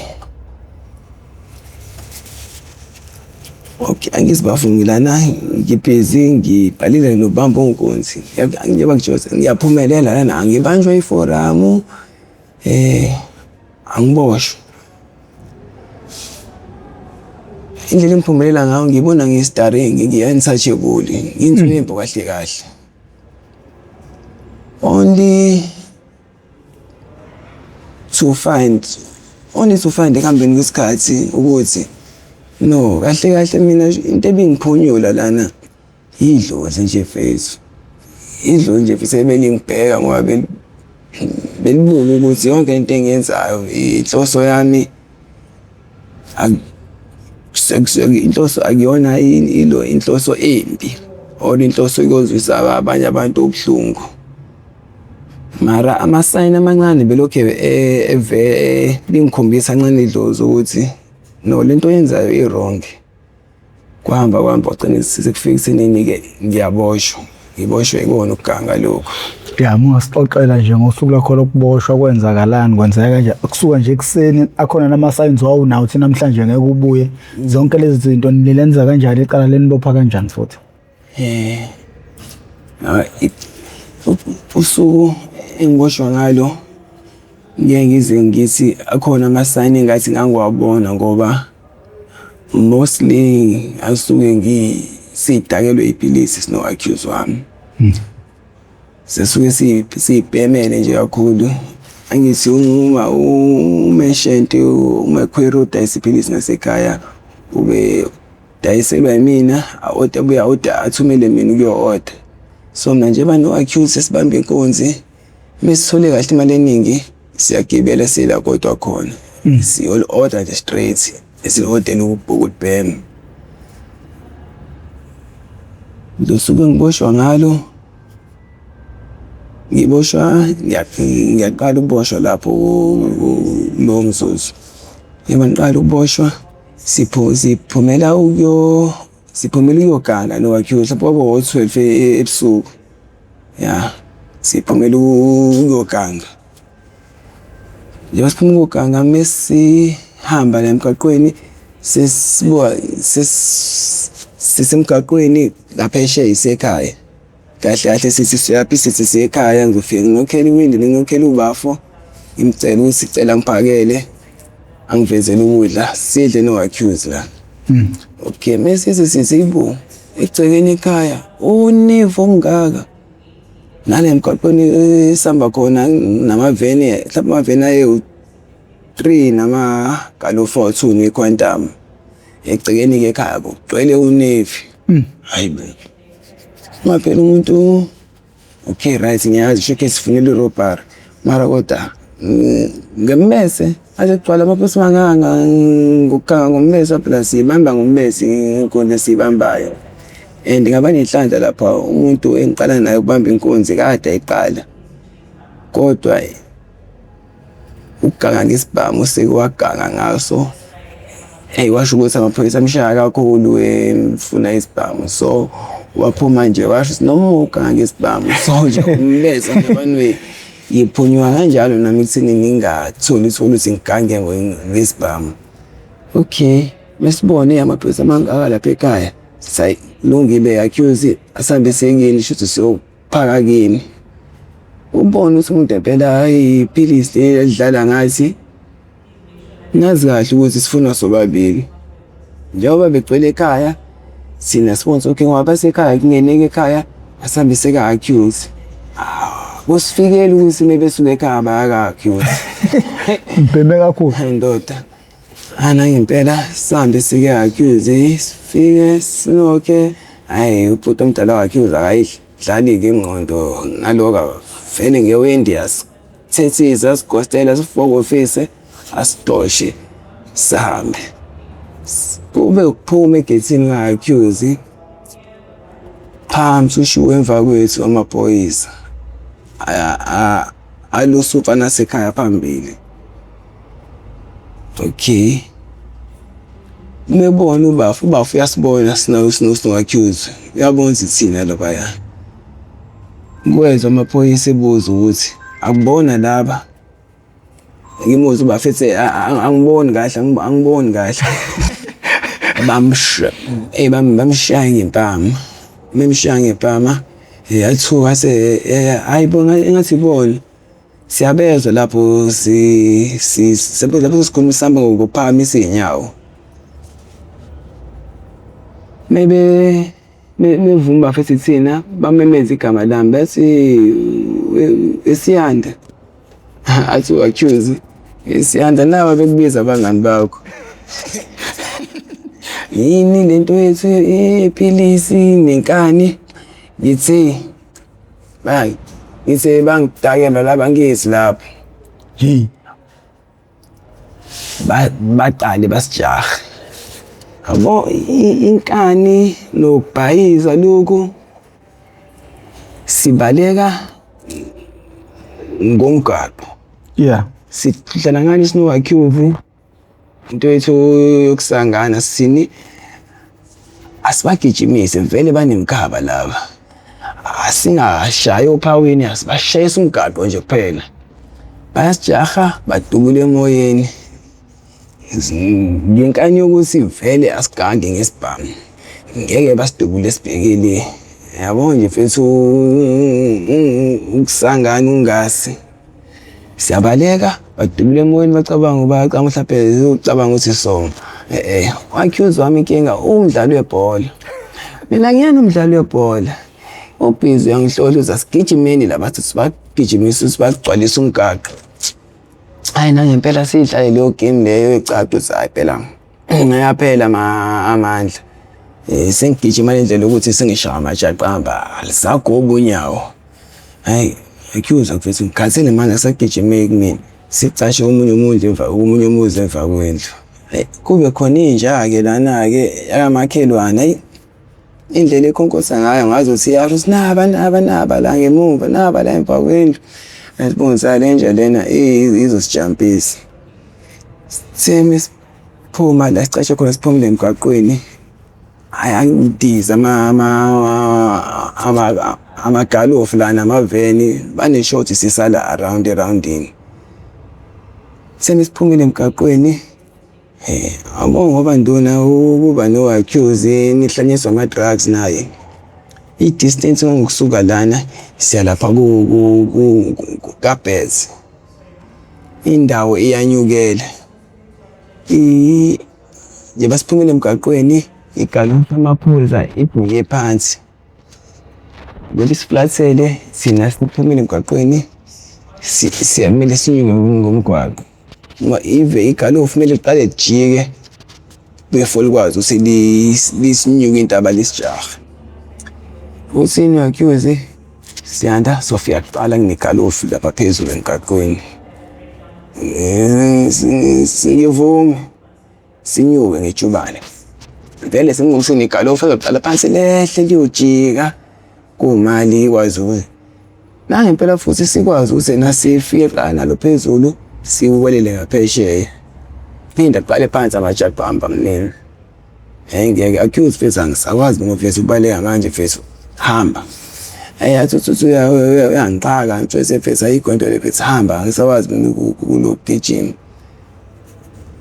Okay, angizibavumi lana ngibhizi ngibhalile nobamba onkunzi. Njengoba ngitsho ngiyaphumelela lana angibanjwa iforamu angiboshwa. Indlela engiphumelela ngayo ngibona ngiyi-starring ngiyi-untouchable nginzwembu kahle kahle. Only to find only to find ekuhambeni kwesikhathi ukuthi no kahle kahle mina into ebingiphunyula lana idlozi nje mfethu. Idlozi nje mfethu ebelingibheka ngoba belibuka ukuthi yonke into engiyenzayo inhloso yami inhloso akuyona ilo inhloso embi or inhloso yokuzwisa abanye abantu ubuhlungu. Mara amasayini amancane belokhu lingikhombisa kancane idlozi ukuthi no lento oyenzayo i-wrong. Kwahamba kwahamba kwagcina sekufika ekuthenini-ke ngiyaboshwa, ngiboshwe ikona ukuganga lokhu. Ya, uma ungasixoxela nje ngosuku lwakho lokuboshwa kwenzakalani, kwenzeka kanjani? Kusuka nje ekuseni akhona nama-signs wawunawo ukuthi namhlanje ngeke ubuye. Zonke lezi zinto nilenza kanjani icala lenibopha kanjani futhi? Usuku engiboshwa ngalo ngeke ngize ngithi akhona amasayini engathi ngangiwabona ngoba mostly ngasuke ngisidakelwe ipilisi sino-accuse wami. Sisuke siyibhemele nje kakhulu. Angithi uma umeshenti umakhwela odayisa iphilisi ngasekhaya ube dayiselwa yimina a-oda abuye a-oda athumele mina ukuyo-oda. So mina njengoba no-accuse sibambe inkunzi mesithole kahle imali eningi siyagibela siye la kodwa khona. Siyo-oda nje straight esi-odela ukulibhema. Lo suku engiboshwa ngalo ngiboshwa ngiyaqala ukuboshwa lapho kulowo mzuzu. Njengoba ngiqala ukuboshwa siphumela ukuyo siphumela ukuyoganga no-accuse mhlawumbe kwaba o-12 ebusuku. Ya, siphumela ukuyoganga. Njengoba siphuma ukuyoganga mesihamba la emgaqweni sesibuka sisemgaqweni ngaphesheya isekhaya. Kahle kahle sithi siyaphi sithi siya ekhaya ngizofika nginokhele iwindi nginokhele ubafo ngimcele ukuthi sicela ngiphakele angivezele ukudla sidle no-accuse la. Okay, mesithi sithi ibo egcekeni ekhaya unevo ongaka. Nale emgwaqweni esihamba khona namaveni mhlawumbe amaveni ayewu-3 namagalofu awu-2 ne-Quantum. Egcekeni-ke ekhaya kugcwele unevi. Hayi bo. Uma phela umuntu okay right ngiyazi sho ke sifunela i-robbery mara kodwa ngemmese aze kugcwala amaphoyisa mangaka ngokuganga ngommese phela siyibamba ngommese inkunzi esiyibambayo. And ngaba nenhlanhla lapha umuntu engiqala naye ukubamba inkunzi kade ayiqala kodwa ukuganga ngesibhamu sekuwaganga ngaso. Eyi washo ukuthi amaphoyisa amshaya kakhulu emfuna isibhamu so waphuma nje washo ukuthi noma uganga ngesibhamu so nje ummese nje one ngiphunyuka kanjalo nami ekutheni ngingatholi ithuba ukuthi ngigange ngesibhamu. Okay, mesibone amaphoyisa amangaka lapha ekhaya sithi hhayi kulungile accuse asambe siye kini shuthi siyophaka kini. Ubone ukuthi umuntu ngempela hhayi iphilisi leli elidlala ngathi. Ngazi kahle ukuthi sifunwa sobabili. Njengoba begcwele ekhaya thina sibone ukuthi okay ngoba basekhaya kungeneka ekhaya asambe siye ka-accuse. Kusifikela ukuthi mebesuka ekhaya baya ka-accuse. Ngibheme kakhulu. Hayi ndoda. Hana ngempela sihambe sike ka-accuse sifike sinokhe hhayi ubhuti omdala wa-accuse akayidlali-ke ingqondo ngalokho vele ngewindi asithethise asigostele asifokofise asidoshe sihambe. Kube ukuphuma egeyithini ka-accuse phansi ushiwo emva kwethu amaphoyisa alusa umfana wasekhaya phambili. Okay. Mebona ubafu, ubafu uyasibona sino-accuse, uyabona ukuthi thina laphaya. Kwezwa amaphoyisa ebuza ukuthi akubona laba. Ngimuzwa ubafo ethi angiboni kahle, angiboni kahle. Bamshaya ngempama. Bemshaya ngempama, yathuka ase hayi bo engathi ibona. Siyabezwa lapho lapho sikhuluma sihamba ngokuphakamisa iy'nyawo. Maybe bevuma bafethu thina bamemeza igama lami bathi esiyanda. Athi u-accuse Siyanda nawe bekubiza abangani bakho. Yini lento yethu yephilisi nenkani? Ngithi bayi ngithe bangidakela laba ngithi lapho. Hey. Baqale basijahe. Yabo inkani nokubhayiza lokhu sibaleka ngomgaqo. Yeah. Sidlala ngani sino-accuse into yethu yokusangana sithini asibagijimise vele banemkhaba laba. Asingashayi ophawini asibashayise umgaqo nje kuphela. Bayasijaha badubule emoyeni. Ngenkani yokuthi vele asigange ngesibhamu. Ngeke basidubule sibhekile. Yabo nje mfethu ukusangana ungasi. Siyabaleka badubule emoyeni bacabanga bacabanga mhlampe ucabanga ukuthi soma. U-accuse wami inkinga umdlali webhola. Mina ngiyena umdlali webhola. Ubhizi uyangihlola uthi asigijimeni la bathi sibagijimisa sibagcwalisa umgaqo. Hayi nangempela siyidlale leyo game leyo ecaca ukuthi hayi phela ngayaphela amandla. Sengigijima le ndlela yokuthi sengishaya amajaqamba alisagobi unyawo. Hhayi accuse mfethu ngikhathele manje akusagijimeki kumina. Sicashe komunye umuzi emva komunye umuzi emva kwendlu. Hhayi kube khona inja-ke lana-ke yakamakhelwane hhayi indlela ekhonkotha ngayo ngazuthi iyasho ukuthi naba naba naba la ngemumva naba la emva kwendlu. Ngazibona le nja lena izosijampisa. Sithe mesiphuma la sicashe khona siphumile emgwaqweni. Hhayi angidize amagalofu la namaveni bane-short sisala around erawundini. Sesiphumile emgaqweni, yabo ngoba nduna ukuba no-accuse nihlanyiswa ama-drugs naye. I-distance ngokusuka lana siya lapha kaBheze. Indawo iyanyukela. Njengoba siphumile emgaqweni igalofu yamaphoyisa ibheke phansi. Vele isiflathele thina siphumile emgaqweni siyamele sinyuke ngomgwaqo. Ngoba igalofu kumele liqale lijike before likwazi ukuthi lisinyuke intaba lisijahe. Uthini u-accuse Siyanda sofika kuqala kunegalofu lapha phezulu emgaqweni. Sivume sinyuke ngejubane. Vele sengikusho igalofu ezoqala phansi lehle liyojika kumali ikwazi ukuthi nangempela futhi sikwazi ukuthi nasifike kuqala nalo phezulu siwelele ngaphesheya. Phinda kuqale phansi amajaqamba mnini. Hhayi ngeke accuse mfethu angisakwazi ngoba mfethu ukubaleka manje mfethu hamba. Hhayi athi uthi uyangixaka mfethu mfethu ayikho into le mfethu hamba angisakwazi mina kulokugijima.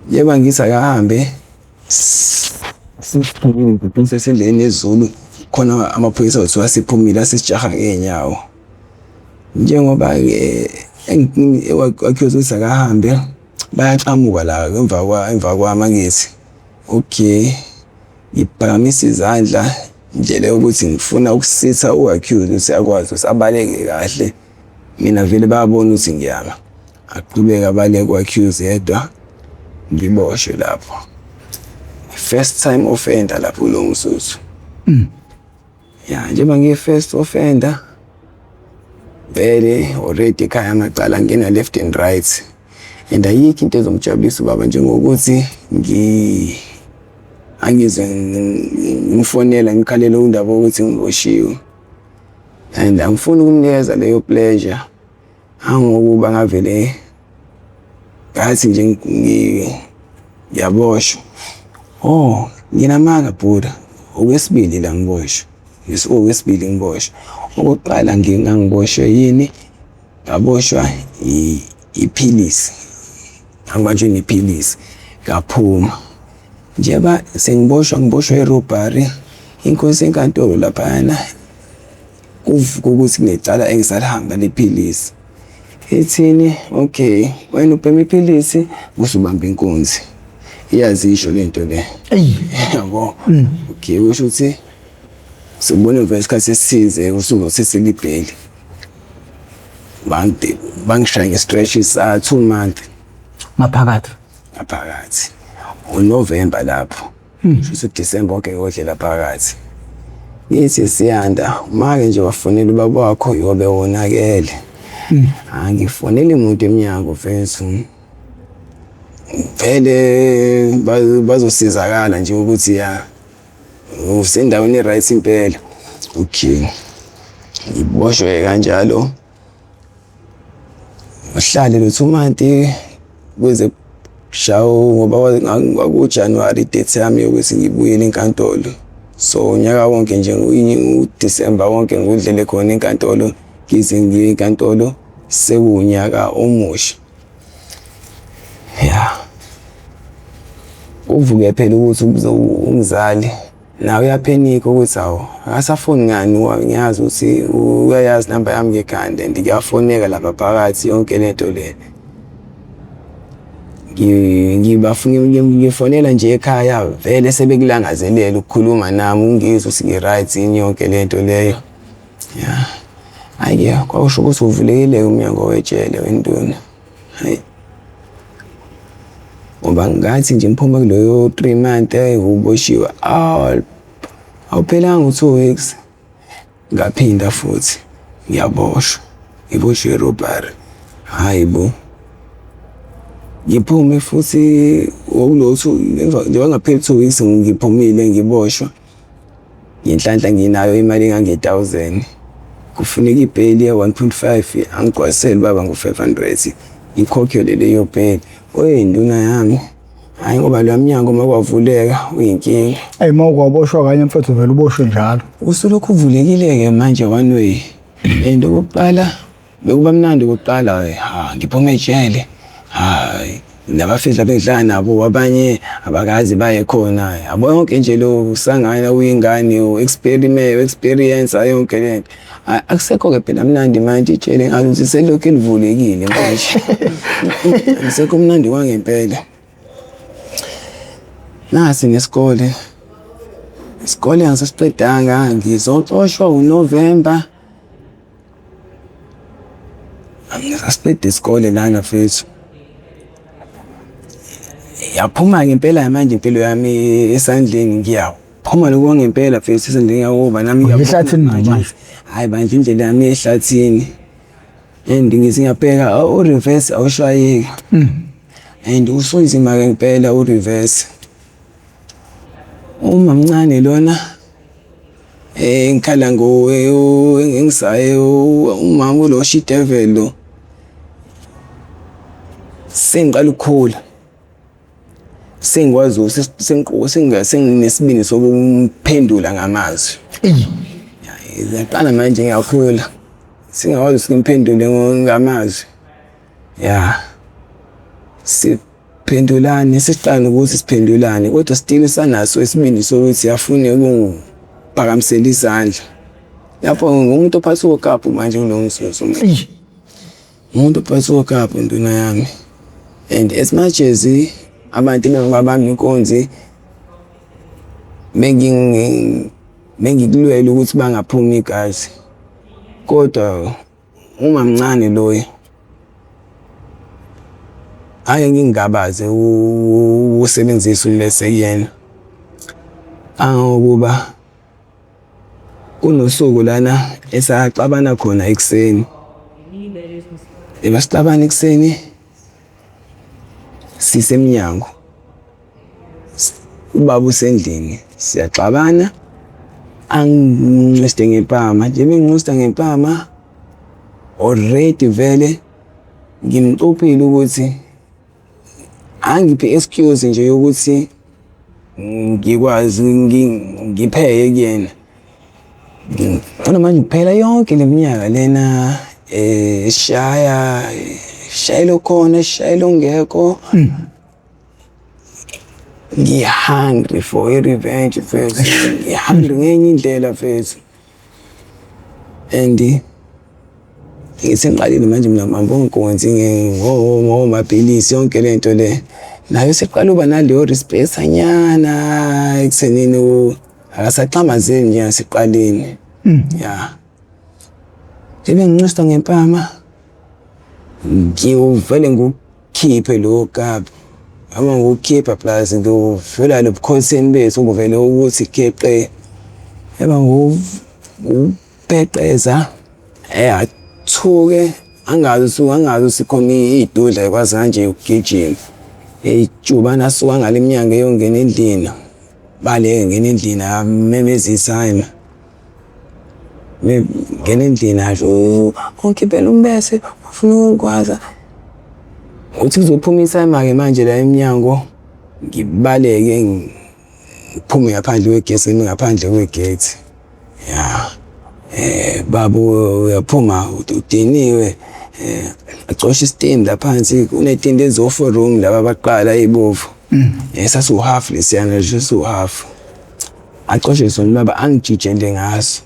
Njengoba ngithi akahambe sesiphumile sesendleleni yesiZulu khona amaphoyisa kuthiwa siphumile asesijaha ngey'nyawo. Njengoba-ke accuse ukuthi akahambe bayaqhamuka la emva emva kwami angithi. Okay, ngiphakamisa izandla indlela yokuthi ngifuna ukusitha u-accuse ukuthi akwazi ukuthi abaleke kahle. Mina vele bayabona ukuthi ngiyama. Aqhubeke abaleke u-accuse yedwa, ngiboshwe lapho. First time offender lapho kulowo mzuzu. Ya, njengoba ngiyi-first offender, vele already ekhaya amacala angena left and right. And ayikho into ezomjabulisa ubaba njengokuthi angizwe ngimfonela ngikhalela undaba wokuthi ngiboshiwe. And angifuni ukumnikeza leyo pleasure. Angokuba ngavele ngathi nje ngiyaboshwa. Oh, nginamanga bhuda. Okwesibili la ngiboshwe. Okwesibili ngiboshwe. Okokuqala ngangiboshwe yini? Ngaboshwa iphilisi. Ngangibanjwe nephilisi ngaphuma. Njengoba sengiboshwa ngiboshwa i-robbery, inkosi yenkantolo laphayana kuvuka ukuthi kunecala engisalihamba lephilisi. Ithini? Okay, wena ubhema iphilisi usubamba inkunzi. Iyazisho le nto le. Eyi. Yabo. Okay, kusho ukuthi sikubona emva kwesikhathi esithize usuzothathelwa ibheli. Bangishaya nge-stretch sa 2 months. Ngaphakathi. Ngaphakathi. UNovember lapho. Kusho ukuthi uDisemba wonke ngodlela phakathi. Ngithi Siyanda, make nje wafonela ubaba wakho yobe wonakele. Angifoneli muntu emnyango mfethu. Vele bazosizakala nje ukuthi ya usendaweni e-right impela. Okay. Ngiboshwe kanjalo. Ngihlale lo 2 months kuze kushawo ngoba kwakuJanuwari i-date yami yokuthi ngibuyele enkantolo. So unyaka wonke nje uDisemba wonke ngiwudlele khona enkantolo ngize ngiye enkantolo sekuwunyaka omusha. Ya. Kuvuke phela ukuthi umzali nawe uyaphenika ukuthi hawu akasafoni ngani, ngiyazi ukuthi uyayazi inamba yami ngekhanda and kuyafoneka lapha phakathi yonke lento le. Ngifonela nje ekhaya vele sebekulangazelela ukukhuluma nami ungizwe ukuthi ngi-right yini yonke lento leyo. Ya, hhayi-ke kwakusho ukuthi uvulekile umnyango wejele wenduna. Hhayi. Ngoba ngathi nje ngiphume kuloyo 3 month uboshiwe, awuphelanga u-2 weeks ngaphinda futhi ngiyaboshwa, ngiboshwe i-robbery. Hhayi bo. Ngiphume futhi okulo two emva njengoba kungapheli 2 weeks ngiphumile ngiboshwa. Ngenhlanhla nginayo imali engange-thousand. Kufuneka ibheli ye-1.5 angigcwalisele ubaba ngo-500 ngikhokhelwe leyo bheli. Oye nduna yami, hhayi ngoba loya mnyango uma kwavuleka uyinkinga. Eyi uma ukwaboshwa kanye mfethu vele uboshwe njalo. Usulokhu uvulekile-ke manje one way. And okokuqala bekuba mnandi okokuqala, ha ngiphume ejele, hayi nabafethu abengidlala nabo abanye abakaze baye khona. Yabo yonke nje lo kusangana uyingane u-experiment experience yonke lento. Akusekho-ke phela mnandi manje ijele ngazuthi selokhu livulekile manje. Akusekho mnandi kwangempela. Nasi nesikole, isikole angisasiqedanga ngizoxoshwa uNovemba. Angisasiqedi isikole lana mfethu. Yaphuma-ke impela manje impilo yami esandleni, ngiyaphuma lokhu kwangempela mfethu esandleni ngoba nami Uya ehlathini manje. manje? Hhayi bandla indlela yami ehlathini and ngithi ngiyabheka u-reverse awushayeki and usunzima-ke ngempela u-reverse. Umamncane lona engikhala engisaye umama ulo she-devil lo. Sengiqala ukukhula sengikwazi senginesibindi sokumphendula ngamazwi. Eyi. Ngiyaqala manje ngiyakhula sengiyakwazi ukuthi ngimphendule ngamazwi. Ya, siphendulane sesiqala ukuthi siphendulane kodwa still usanaso isibindi sokuthi afune ukungiphakamisela isandla. Lapho ngumuntu ophatha okapu manje kulowo mzuzu. Eyi. Umuntu ophatha okapu nduna yami. And as much as abantu bengibabamba inkunzi bengikulwela ukuthi bangaphumi igazi kodwa umamncane loya ake ngingabaze ukusebenzisa ummese kuyena. Kangangokuba kunosuku lana esaxabana khona ekuseni. Masixabana ekuseni sisemnyango, ubaba usendlini siyaxabana anginciste ngempama, njengoba engincista ngempama already vele ngimcuphile ukuthi angiphe i-excuse nje yokuthi Ngikwazi ngipheye kuyena. Ngifuna manje kuphela yonke le minyaka lena shaya shayela okhona, shayela ongekho. Ngi-hungry for i-revenge, mfethu. Ngi-hungry ngenye indlela, mfethu. And ngithi ngiqalile manje mina ngibamba onkonzi ngomabhilisi, yonke le nto le. Naye useqala uba naleyo respect anyana ekuthenini akasaxhamazeli njengasekuqaleni. Ya. Njengoba nginxuswa ngempama, ngivele ngiwukhiphe lowo kabi. Noma ngiwukhipha plus ngiwuvula nobukhotheni bethu kuvele ukuthi kheqe. Eba ngiwupeqeza, athuke angazi ukuthi angazi ukuthi khona iy'dudla ey'kwazi kanje ukugijima. Ejubane asuka ngale emnyango eyongena endlini. Baleke ngena endlini amemeze isayima. Ngena endlini asho, ungikhiphela umbese, ufuna ukungigwaza. Uthi kuzophuma isayima-ke manje la emnyango, ngibaleke ngiphume ngaphandle kwegesi, ngime ngaphandle kwegethi. Ya, baba uyaphuma udiniwe, acoshe isitini la phansi, kunetini lezi zo-four room laba abaqala ey'bovu. Sasiwu-half lesiyana nje sasiwu-half. Acoshe sona ubaba angijijele ngaso.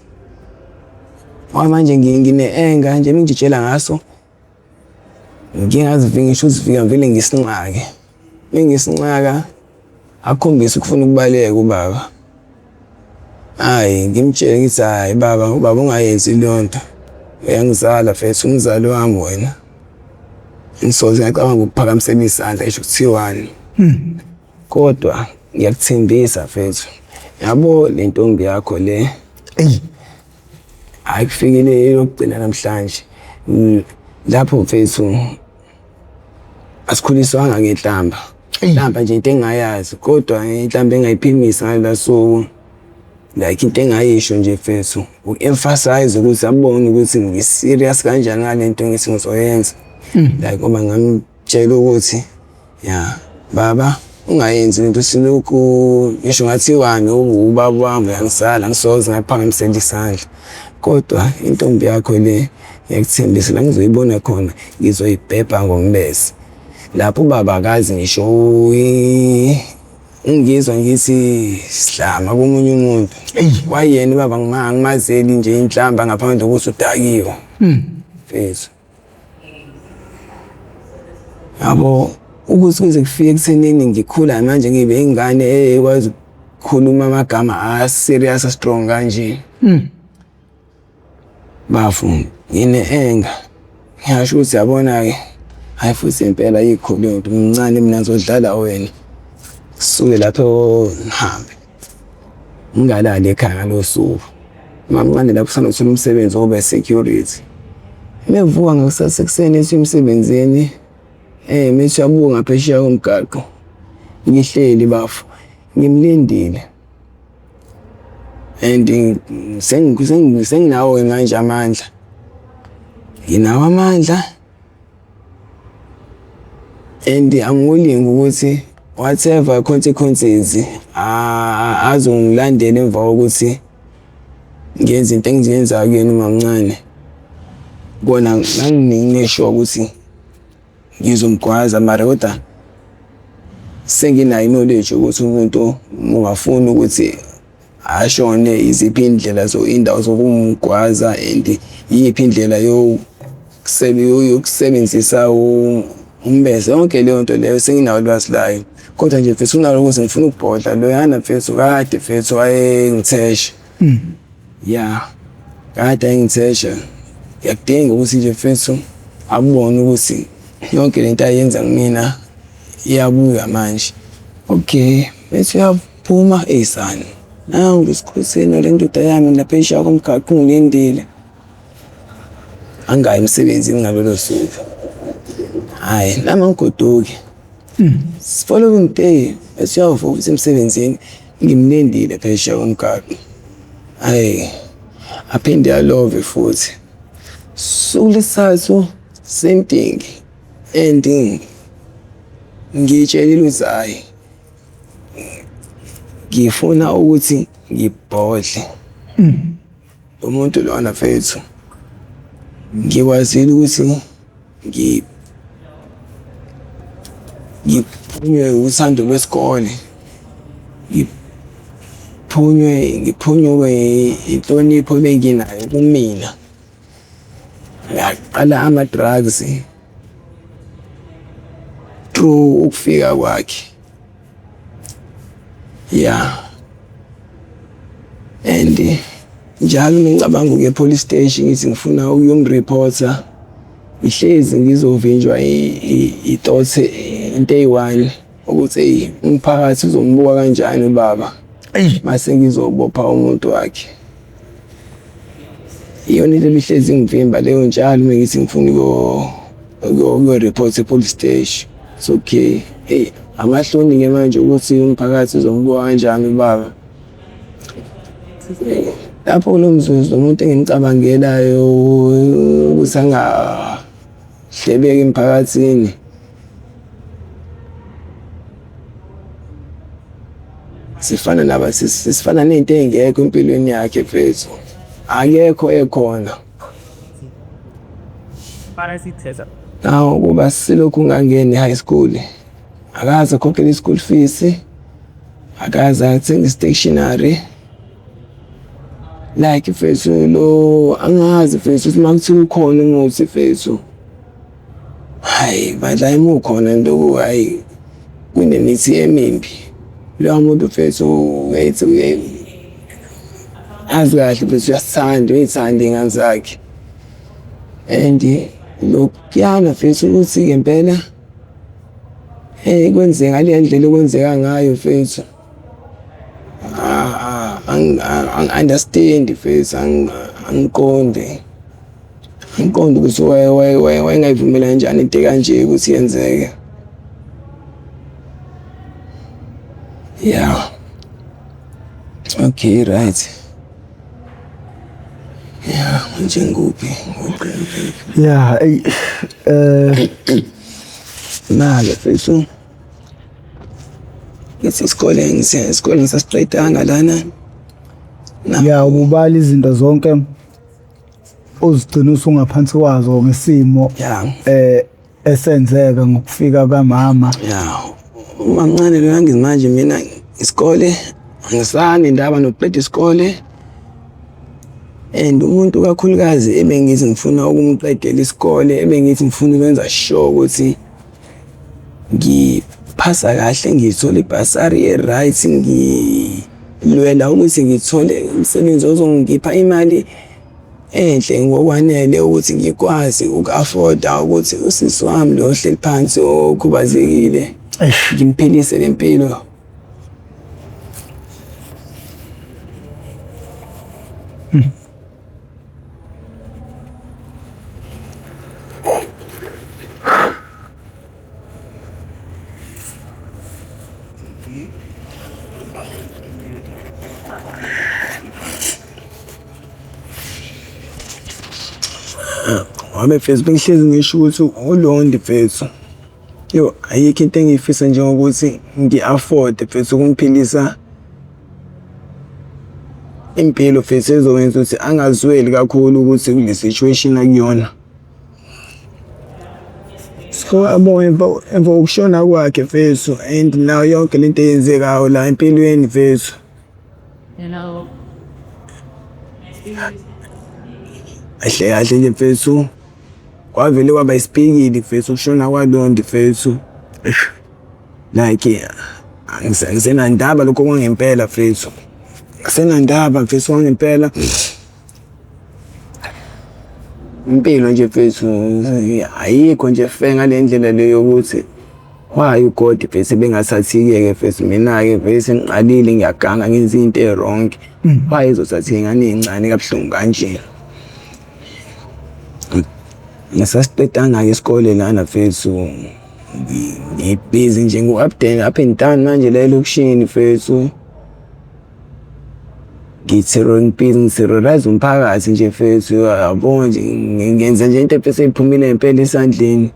Ngoba manje ngine-anger nje mengijijela ngaso, ngingazi ngisho ukuzivika ngivele ngisinxake. Mengisinxaka akhombise ukufuna ukubaleka ubaba. Hhayi ngimtshele ngithi hhayi baba, ubaba ungayenzi leyo nto. Uyangizala mfethu, umzali wami wena. Ngisoze ngacabanga ukuphakamisela isandla ngisho kuthiwani. Kodwa ngiyakuthembisa mfethu, yabo le ntombi yakho le, Eyi. Hhayi kufikile eyokugcina namhlanje. Lapho mfethu asikhuliswanga ngenhlamba. Inhlamba nje into engingayazi kodwa inhlamba engayiphimisa ngalela suku, like into engayisho nje mfethu, uku-emphasize ukuthi abone ukuthi ngi-serious kanjani ngale nto engithi ngizoyenza. Like ngoba ngamtshela ukuthi ya baba, ungayenzi lento, silokhu ngisho ngathiwani ubaba wami uyangizala, ngisoze ngakuphakamisela isandla. Kodwa intombi yakho le, ngiyakuthembisa la ngizoyibona khona ngizoyibhebha ngombese. Lapho ubaba akazi ngisho ungizwa ngithi sihlama komunye umuntu. Kwayena ubaba angimazeli nje inhlamba ngaphandle kokuthi udakiwe. Mfethu. Yabo ukuthi kuze kufike ekuthenini ngikhula manje ngibe ingane ekwazi ukukhuluma amagama a-serious a-strong kanje. Bafu ngine-anger. Ngiyasho ukuthi yabona-ke, hhayi futhi impela ayikho leyo nto, mncane mina ngizodlala wena. Sisuke lapho ngihambe. Ngingalali ekhaya ngalo suku. Mamncane lapho usanda kuthola umsebenzi wokuba security. Mevuka ngakusasa ekuseni ethi emsebenzini, methi uyabuka ngaphesheya komgaqo. Ngihleli bafo, ngimlindile. And senginawo-ke manje amandla. Nginawo amandla and I'm willing ukuthi whatever consequences azongilandela emva kokuthi ngenze into engiyenzayo kuyena umamncane. Kona ngangine-sure ukuthi ngizomgwaza mara kodwa senginayo i-knowledge ukuthi umuntu ungafuni ukuthi ashone iziphi iy'ndlela iy'ndawo zokumgwaza and iyiphi indlela yokusebenzisa umbese. Yonke leyo nto leyo senginawo ulwazi layo. Kodwa nje mfethu kunaloko ukuthi ngifuna ukubhodla loyana mfethu kade mfethu wayengithesha. Ya, kade ayengithesha. Ngiyakudinga ukuthi nje mfethu akubone ukuthi yonke lento ayenza kumina iyabuya manje. Okay, bese uyaphuma eyisana. Nangu lesikhotheni le ndoda yami lapha eshiya komgaqo ungilindile. Angayi emsebenzini ngalolo suku. Hhayi, nami angigoduki. Following day bese uyavuka uthi emsebenzini, ngimlindile phesheya komgaqo. Hhayi, aphinde alove futhi. Suku lesithathu same thing and ngiyitshelile ukuthi hhayi. Ngifuna ukuthi ngibhodle. Lo muntu lona mfethu ngikwazile ukuthi ngiphunywe uthando lwesikole, ngiphunywe inhlonipho ebenginayo kumina. Ngaqala ama-drugs through ukufika kwakhe. Ya, and njalo uma ngicabanga ukuya e-police station ngithi ngifuna ukuyomriphotha, ngihlezi ngizovinjwa i-thought, into eyi-one ukuthi eyi, umphakathi uzongibuka kanjani ubaba mase ngizobopha umuntu wakhe. Iyona into ebihlezi ingivimba leyo njalo uma ngithi ngifuna ukuyo-report e-police station. It's okay, eyi amahloni-ke manje ukuthi umphakathi uzongibuka kanjani ubaba. Lapho kulo mzuzu umuntu engimcabangelayo ukuthi angahlebeki emphakathini. Sifana naba sifana nento ey'ngekho empilweni yakhe mfethu, akekho ekhona. Nawu ukuba selokhu ngangena e-high school, akaze akhokhele i-school fees, akaze athenge i-stationery. Like mfethu lo angazi mfethu ukuthi uma kuthiwa ukhona umuthi mfethu. Hhayi bandla uma ukhona nto hhayi kunemithi emimbi. Loya muntu mfethu uyethi azi kahle mfethu uyasithanda, uyayithanda iy'ngane zakhe and lokuyana mfethu ukuthi ngempela kwenzeka ngaleya ndlela okwenzeka ngayo mfethu. Angi-understand-i mfethu, angiqondi. Angiqondi ukuthi wayengayivumela kanjani into ekanje ukuthi yenzeke. Ya, okay right. Ya, manje ngikuphi? Ya, eyi Nalo mfethu. Ngithi isikole isikole ngisasiqedanga lana. Ya, ububala izinto zonke ozigcina usungaphansi kwazo ngesimo esenzeka ngokufika kamama. Ya, umamncane lo manje mina isikole angisani indaba nokuqeda isikole. And umuntu kakhulukazi ebengithi ngifuna ukumqedela isikole, ebengithi ngifuna ukwenza sure ukuthi ngiphasa kahle, ngithola ibhasari e-right, ngilwela ukuthi ngithole umsebenzi ozongipha imali enhle ngokwanele ukuthi ngikwazi uku-afforda ukuthi usisi wami lo ohleli phansi okhubazekile ngimphilise le mpilo. Wami mfethu bengihlezi ngisho ukuthi uLondi mfethu. Yo, ayikho into engiyifisa njengokuthi ngi-afford mfethu ukumphilisa impilo mfethu ezokwenza ukuthi angazweli kakhulu ukuthi kule situation akuyona. So yabo emva kokushona kwakhe mfethu and nayo yonke lento eyenzekayo la empilweni mfethu. Kahle kahle nje mfethu kwavele kwaba isipikili mfethu ukushona kwaLondi mfethu. Eish like angisenandaba lokho kwangempela mfethu, angisenandaba mfethu kwangempela. Impilo nje mfethu ayikho nje fair ngale ndlela le yokuthi why uGod mfethu ebengathathi ke mfethu mina-ke vele sengiqalile ngiyaganga ngenza into e-wrong. Why ezothatha iy'ngane ey'ncane kabuhlungu kanje? Ngisasiqedanga-ke isikole lana mfethu, ngibhizi nje ngu-up and up and down manje la elokishini mfethu. Ngi-terrorise umphakathi nje mfethu, yabo nje ngenza nje into eseyiphumile ngempela esandleni.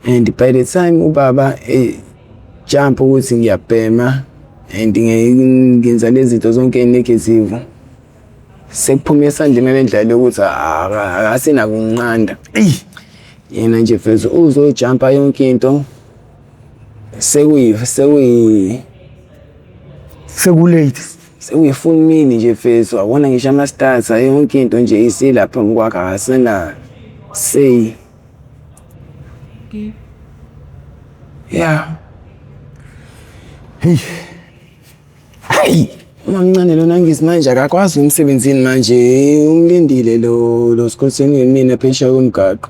And by the time ubaba ejampa ukuthi ngiyabhema. And ngenza lezi zinto zonke ey'negative. Sekuphume esandleni ngale ndlela yokuthi akasenakunqanda. Yena nje mfethu uzojampa yonke into sekuyi sekuyi Seku-late. Sekuyi-full meal nje mfethu, awubona ngisho ama-starter, yonke into nje isila phambi kwakhe, akasena say. Yeah. Hey. Hayi, umamncane lona ngithi manje akakwazi emsebenzini manje, umlindile lo sikhotheni mina phesheya komgaqo.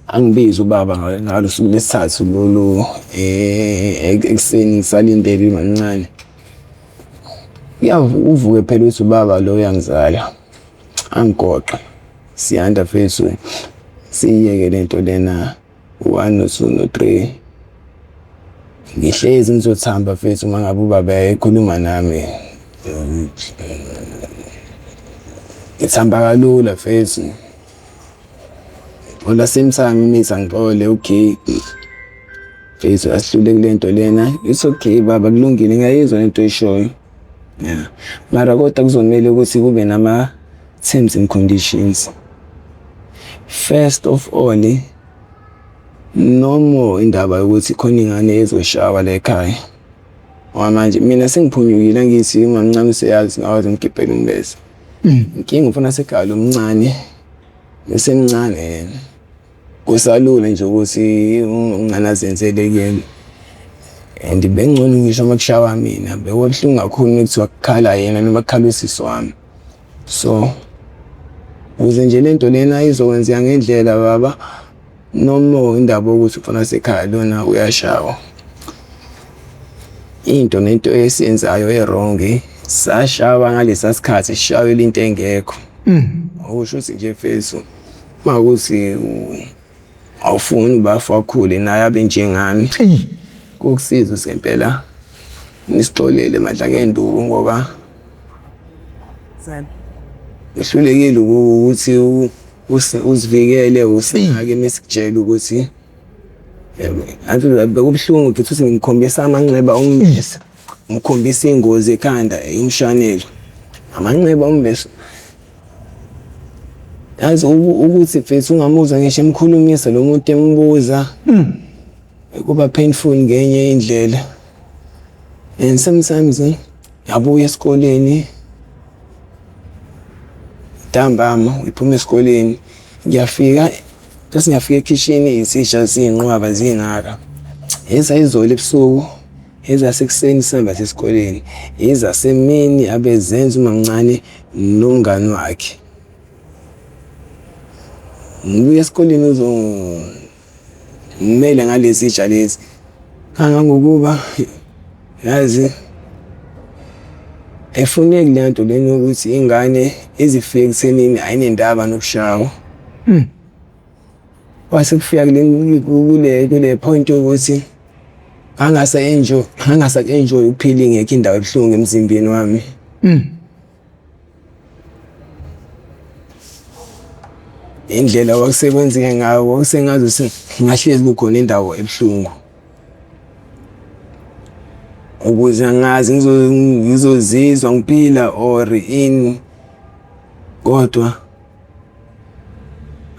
Angibize ubaba ngalo suku lwesithathu lolu ekuseni ngisalindele umamncane. Uvuke phela uthi ubaba lo uyangizala, angigoqe. Siyanda mfethu, siyiyeke lento lena, u-one no-two no-three. Ngihlezi ngizothamba mfethu uma ngabe ubaba ekhuluma nami. Ngithamba kalula mfethu. Ngixola same time imithi angixole, okay. Mfethu asihlule kule nto lena. It's okay baba, kulungile, ngiyayizwa lento oyishoyo. Yeah. Mara kodwa kuzomele ukuthi kube nama-terms and conditions. First of all, no more indaba yokuthi khona ingane ezoshawa la ekhaya. Ngoba manje mina sengiphunyukile, angithi umamncane useyazi ngakwazi ngigibhele umbese. Inkinga umfana wasekhaya lo mncane, usemncane yena. Kusalula nje ukuthi umncane azenzele kuyena. And bekungcono ngisho uma kushawa mina, bekubuhlungu kakhulu uma kuthiwa kukhala yena noma kukhala usisi wami. So, ukuze nje lento lena izokwenzeka ngendlela baba, no more indaba yokuthi umfana wasekhaya lona uyashawa. Into nento esiyenzayo e-wrong, sashawa ngalesa sikhathi sishawela into engekho. Okusho ukuthi nje mfethu, uma kuwukuthi awufuni ubafo akhule naye abe njengami, kokusiza ukuthi ngempela nisixolele Madlakenduku ngoba uhlulekile ukuthi uzivikele, usinake mesikutshela ukuthi bekubuhlungu futhi ukuthi ngikhombisa amanxeba ombese, ngikhombisa ingozi ekhanda imshanelo, amanxeba ombese. Yazi ukuthi mfethu ungamuzwa ngisho emkhulumisa lo muntu embuza, kuba painful ngenye indlela. And sometimes ngiyabuya esikoleni ntambama, ngiphuma esikoleni ngiyafika, bese ngiyafika ekhishini izitsha ziyinqwaba zingaka. Ezayizolo ebusuku, ezasekuseni sihamba siya esikoleni, ezasemini abezenza umamncane nomngani wakhe. Ngibuya esikoleni uzongimela ngalezi zitsha lezi, kangangokuba yazi ayifuneki le nto lena yokuthi ingane izifike ekuthenini ayinendaba nokushawa. Kwase kufika kule point yokuthi ngangasa-enjoy, ngangasa-enjoy ukuphila ingekho indawo ebuhlungu emzimbeni wami. Indlela okwakusekwenzeke ngayo kwakusengazuthi kungahlezi kukhona indawo ebuhlungu. Ukuze angazi ngizozizwa ngiphila or ini, kodwa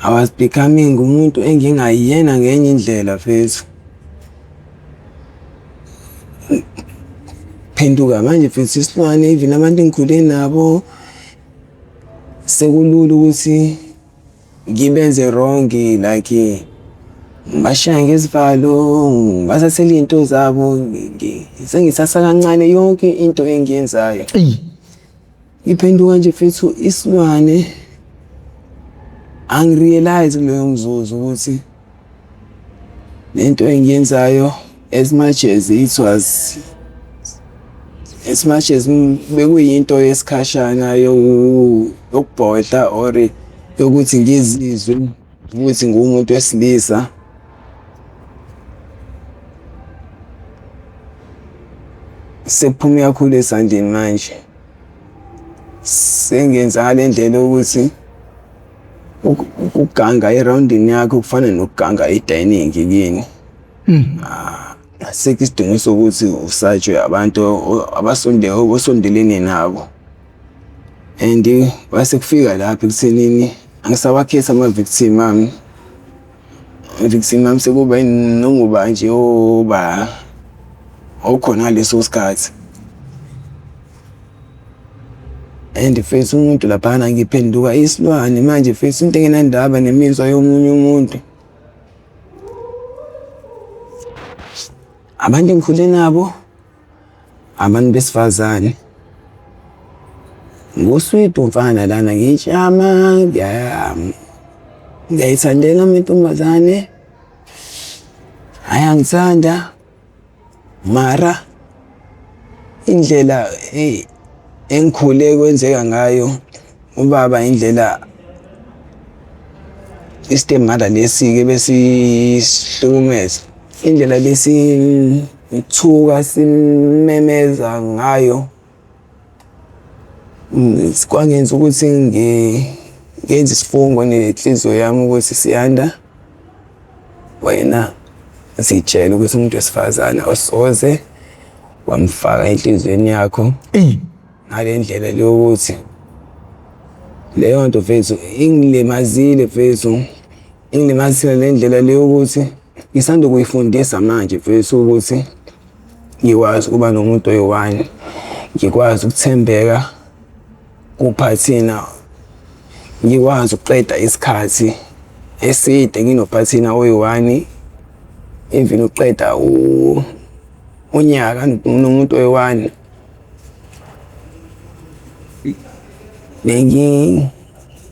I was becoming umuntu engingayena ngenye indlela mfethu. Phenduka manje mfethu isilwane, even abantu engikhule nabo sekulula ukuthi ngibenze wrong, like ngibashaye ngezivalo, ngibathathele iy'nto zabo, sengithatha kancane yonke into engiyenzayo. Ngiphenduka nje mfethu isilwane, angi-realise kuloyo mzuzu ukuthi lento engiyenzayo as much as it was, as much as bekuyinto yesikhashana yokubhodla or yokuthi ngizizwe ukuthi ngiwumuntu wesilisa. Sekuphume kakhulu esandleni manje. Sengenza ngale ndlela yokuthi ukuganga erawundini yakho kufana nokuganga e-dining kini. Asikho isidingo sokuthi usatshwe abantu osondelene nabo. And kwase kufika lapho ekuthenini angisawakhethi ama-victim ami. Ama-victim ami sekuba noma uba nje oba okhona ngaleso sikhathi. And mfethu umuntu laphana ngiphenduka isilwane manje mfethu into engenandaba nemizwa yomunye umuntu. Abantu engikhule nabo, abantu besifazane. Nguswidi umfana lana ngiyitshama, ngiyayithandela amantombazane, ayangithanda mara indlela engikhule kwenzeka ngayo ubaba indlela i-step mother lesi-ke besisihlukumeza, indlela besithuka simemeza ngayo kwangenza ukuthi ngenze isifungo nenhliziyo yami ukuthi Siyanda, wena zitshele ukuthi umuntu wesifazane awusoze wamfaka enhliziyweni yakho ngale ndlela le yokuthi leyo nto mfethu ingilimazile mfethu, ingilimazile le ndlela le yokuthi ngisanda kuyifundisa manje mfethu ukuthi ngikwazi ukuba nomuntu oyi-one, ngikwazi ukuthembeka kuphathina, ngikwazi ukuqeda isikhathi eside nginophathina oyi-one, even ukuqeda unyaka nomuntu oyi-one.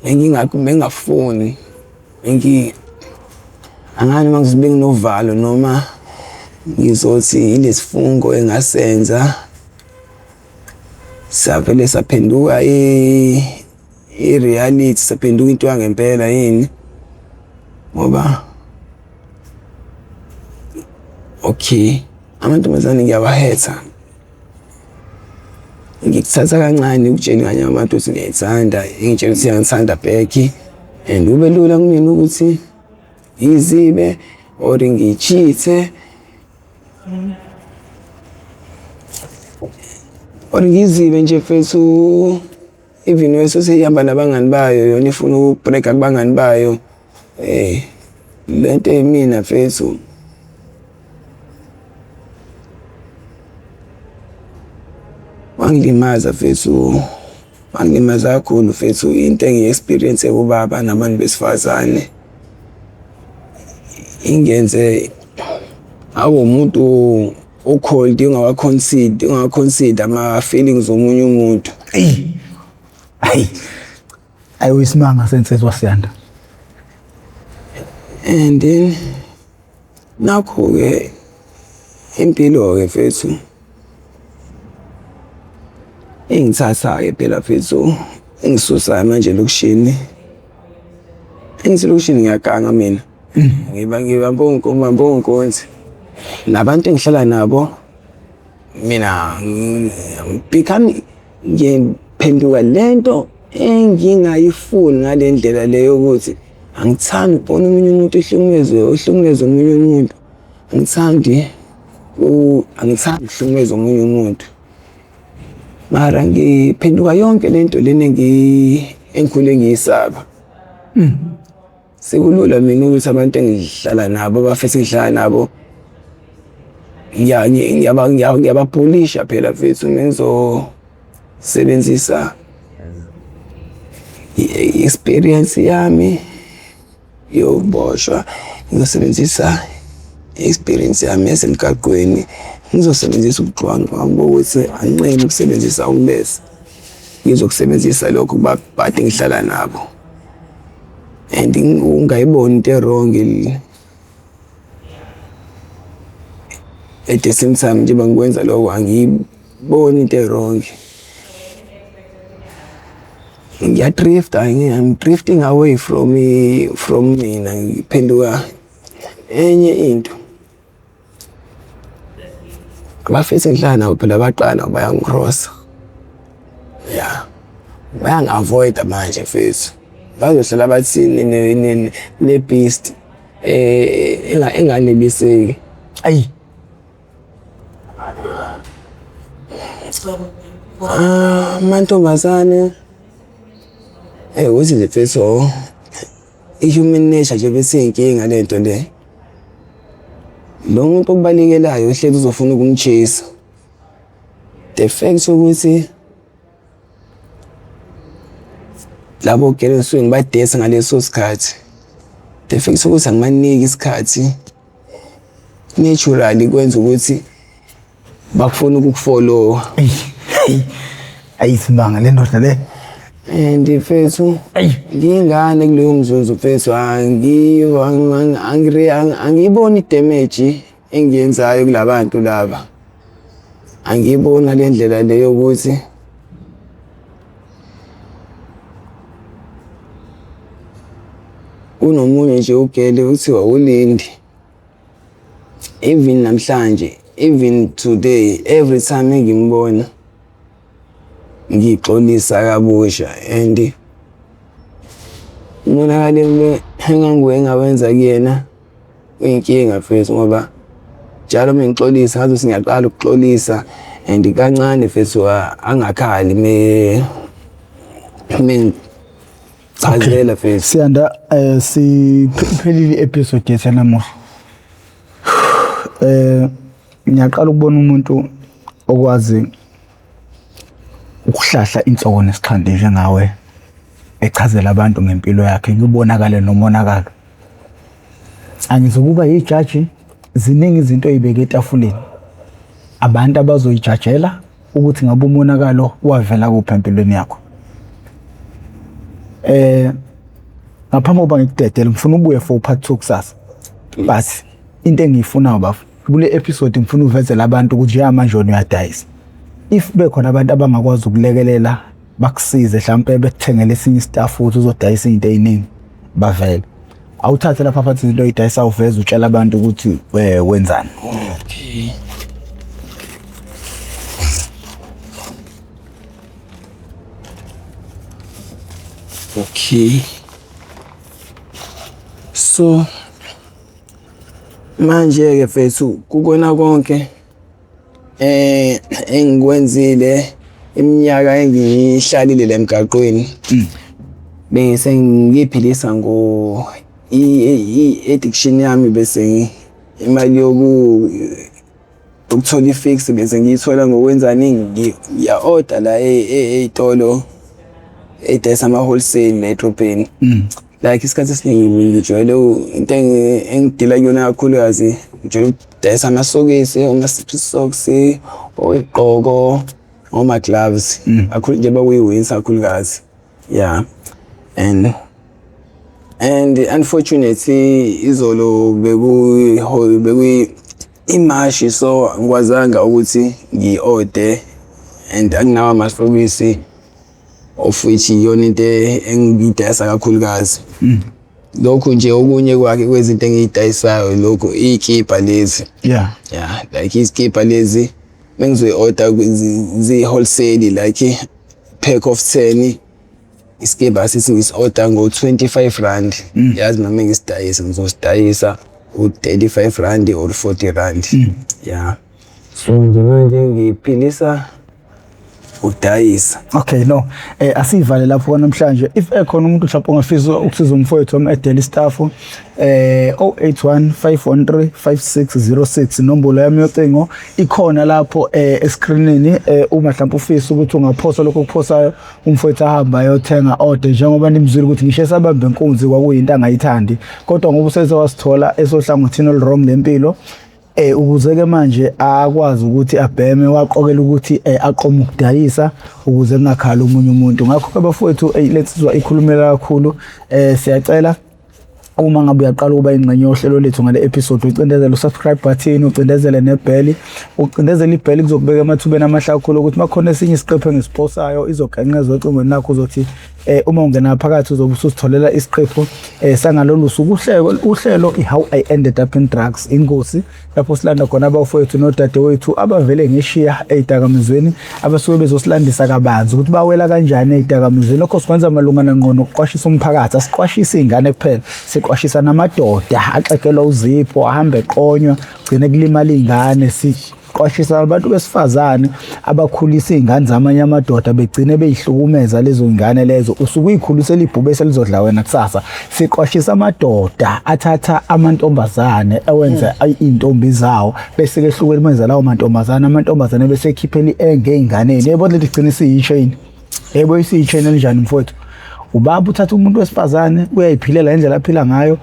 Bengingafuni, angazi noma benginovalo noma ngizothi yilesifungo engasenza savele saphenduka i-reality, saphenduka into yangempela yini ngoba okay, amantombazane ngiyawahetha. Ngikuthatha kancane ukutshela ingane yabantu ukuthi ngiyayithanda, ingitshela ukuthi iyangithanda back and kube lula kumina ukuthi ngizibe or ngiyi-cheat-e or ngizibe nje mfethu even wese seyihamba nabangani bayo yona ifuna uku-brag-a kubangani bayo. Le nto eyimina mfethu wangilimaza mfethu, wangilimaza kakhulu mfethu into engiyi-experience kubaba nabantu besifazane. Ingenze ngaba umuntu o-cold ongawa-consider, ongawa-consider ama-feelings omunye umuntu. Eyi, hayi, ayi uyisimanga sensizwa Siyanda. And then nakho-ke impilo-ke mfethu ingithatha-ke phela mfethu ingisusa manje elokishini. Engithi elokishini ngiyaganga mina, ngiba ngibambe ngibambe onkonzi. Nabantu engihlala nabo mina become ngiphenduka lento engingayifuni ngale ndlela le yokuthi angithandi ukubona omunye umuntu ehlukumezwe, ohlukumeza omunye umuntu. Angithandi angithandi ukuhlukumeza omunye umuntu. Mara ngiphenduka yonke le nto lena engikhule ngiyisaba. Sekulula mina ukuthi abantu engihlala nabo, abafethu engihlala nabo ngiyababhulisha phela mfethu ngizosebenzisa i-experience yami yokuboshwa, ngizosebenzisa i-experience yami yasemgaqweni, ngizosebenzisa ubuxhwanguxhwangu bami bokuthi anginqeni ukusebenzisa ummese. Ngizokusebenzisa lokho kubaphathi engihlala nabo and ungayiboni into e-wrong at the same time njengoba ngikwenza lokho angiyiboni into e-wrong. Ngiya-drift-a, I'm drifting away from from mina ngiphenduka enye into. Abafethu engihlala nabo phela baqala bayangi-cross-a, ya bayangi-avoid-a manje mfethu. Bazohlala bathini ne-beast enganeliseki. Ayi. Ah, amantombazane ukuthi nje mfethu i-human nature nje bese iyinkinga le nto le. Lo muntu okubalekelayo uhlezi uzofuna ukumchase. The fact ukuthi labo girl engisuke ngibadesa ngaleso sikhathi, the fact ukuthi angibaniki isikhathi naturally kwenza ukuthi bakufuna ukukufollowa. Ayisimanga le ndoda le. And mfethu ngiyingane kuleyo mzuzu mfethu angiyiboni i-damage engiyenzayo kula bantu laba. Angiyiboni ngale ndlela le yokuthi kunomunye nje ugele kuthiwa uLindi. Even namhlanje, even today, every time engimbona ngixolisa kabusha and umonakalo enganguye engawenza kuyena uyinkinga mfethu ngoba njalo uma ngixolisa ngazuthi ngiyaqala ukuxolisa and kancane mfethu angakhali me mengichazela mfethu. Siyanda, siphelile i-episode yethu yanamuhla. Ngiyaqala ukubona umuntu okwazi ukuhlahla inhloko nesixhande njengawe, echazela abantu ngempilo yakhe, kubonakale nomonakalo. Angizukuba yijaji, ziningi izinto oy'beke etafuleni. Abantu abazoyijajela ukuthi ngabe umonakalo wavela kuphi empilweni yakho. Ngaphambi kokuba ngikudedele, ngifuna ubuye for part 2 kusasa. But into engiyifunayo bafo, kule episode ngifuna uvezele abantu ukuthi njengamanje wena uyadayisa. If bekhona abantu abangakwazi ukulekelela bakusize, mhlampe bekuthengele esinye istaff ukuthi uzodayisa izinto eziningi, bavele. Awuthathe lapha phansi izinto oyidayisa uveze utshela abantu ukuthi wenzani. Okay. Okay. So manje ke mfethu kukona konke engikwenzile iminyaka engiyihlalile la emgaqweni, bese ngiphilisa ngo i-addiction yami, bese imali yokuthola i-fix bese ngiyithola ngokwenzani, ngiya-order la ey'tolo ey'dayisa ama-wholesale la edrobheni. Like isikhathi esiningi ngijwayele into engidila kuyona kakhulukazi, ngijwayele ukudayisa amasokisi, oma-socks, oy'gqoko, oma-gloves, kakhulu njengoba kuyi-winter kakhulukazi. Yeah, and unfortunately izolo bekuyi imashi, so angikwazanga ukuthi ngi-order and anginawo amasokisi, of which iyona into engiyidayisa kakhulukazi. Lokhu nje okunye kwakhe kwezinto engiyidayisayo lokhu iy'kibha lezi. Yeah, like izikibha lezi mengizoyi-order ziyi-wholesale, like pack of 10 isikibha asithi ngisi-order ngo-25 rand. Yazi noma ngisidayisa ngizosidayisa u-35 rand or 40 rand. Yeah. So nje manje ngiphilisa ukudayisa. Okay, no. Asivale lapho namhlanje. If ekhona umuntu mhlawumbe ongafisa ukusiza umfowethu om-addele istaff, 081 513 5606 inombolo yami yocingo, ikhona lapho escreenini. Uma mhlawumbe ufisa ukuthi ungaphosa lokho okuphosayo, umfowethu ahamba ayothenga order, njengoba nimzwile ukuthi ngisho esabamba inkunzi kwakuyinto angayithandi, kodwa ngoba useze wasithola esohlangothini olu-wrong lempilo, ukuze ke manje akwazi ukuthi abheme, waqokela ukuthi aqome ukudayisa ukuze kungakhali omunye umuntu. Ngakho ke bafowethu, lensizwa ikhulumela kakhulu. Siyacela uma ngabe uyaqala ukuba ingxenye yohlelo lethu ngale episode, ucindezele usubscribe button, ucindezele nebell. Ucindezele ibell kuzokubeka emathubeni amahle kakhulu ukuthi makhona esinye isiqephu engisiphosayo izogenqeza ocingweni lakho, uzothi uma ungena phakathi uzobe ususitholela isiqephu sangalolu suku. Uhlelo i-How I Ended Up in Drugs, ingosi lapho silanda khona abafowethu nodadewethu abavele ngeshiya ey'dakamizweni, abasuke bezosilandisa kabanzi ukuthi bawela kanjani ey'dakamizweni. Lokho sikwenza malungana ngqo nokuqwashisa umphakathi. Asiqwashisi iy'ngane kuphela, siqwashisa namadoda axegelwa uzipho, ahambe eqonywa, gcine kulimala iy'ngane. Siqwashisa abantu besifazane abakhulisa iy'ngane zamanye amadoda begcine bey'hlukumeza lezo y'ngane lezo, usuke uy'khulisela ibhubesi elizodla wena kusasa. Siqwashisa amadoda athatha amantombazane ewenze iy'ntombi zawo bese kehlukumeza lawo mantombazane, amantombazane bese ekhiphela i-anger ey'nganeni. Yebo, lento igcina isiyi-chain. Yebo, isiyi-chain elinjani mfowethu? Ubaba uthatha umuntu wesifazane uyayiphilela indlela aphila ngayo,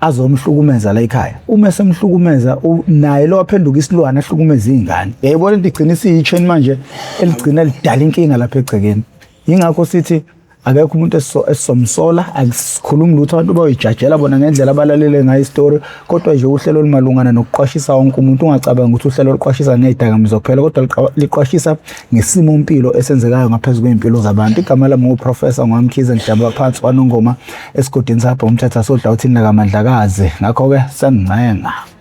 azomhlukumeza la ekhaya. Uma esemhlukumeza naye lo aphenduka isilwane ahlukumeza iy'ngane. Yayibona into igcina isiyi-chain manje eligcina lidala inkinga lapha egcekeni. Yingakho sithi akekho umuntu esizomsola, akusikhulumi lutho, abantu bayoyijajela bona ngendlela abalalele ngayo isitori, kodwa nje uhlelo olumalungana nokuqwashisa wonke umuntu. Ungacabangi ukuthi uhlelo oluqwashisa ngey'dakamizwa kuphela, kodwa liqwashisa ngesimo mpilo esenzekayo ngaphezu kwey'mpilo zabantu. Igama lami nguProfessor Ngwamkhize, ngidabuka phansi kwaNongoma esigodini sakho umthetho asodla uthini lakaMandlakazi. Ngakho-ke sengincenga.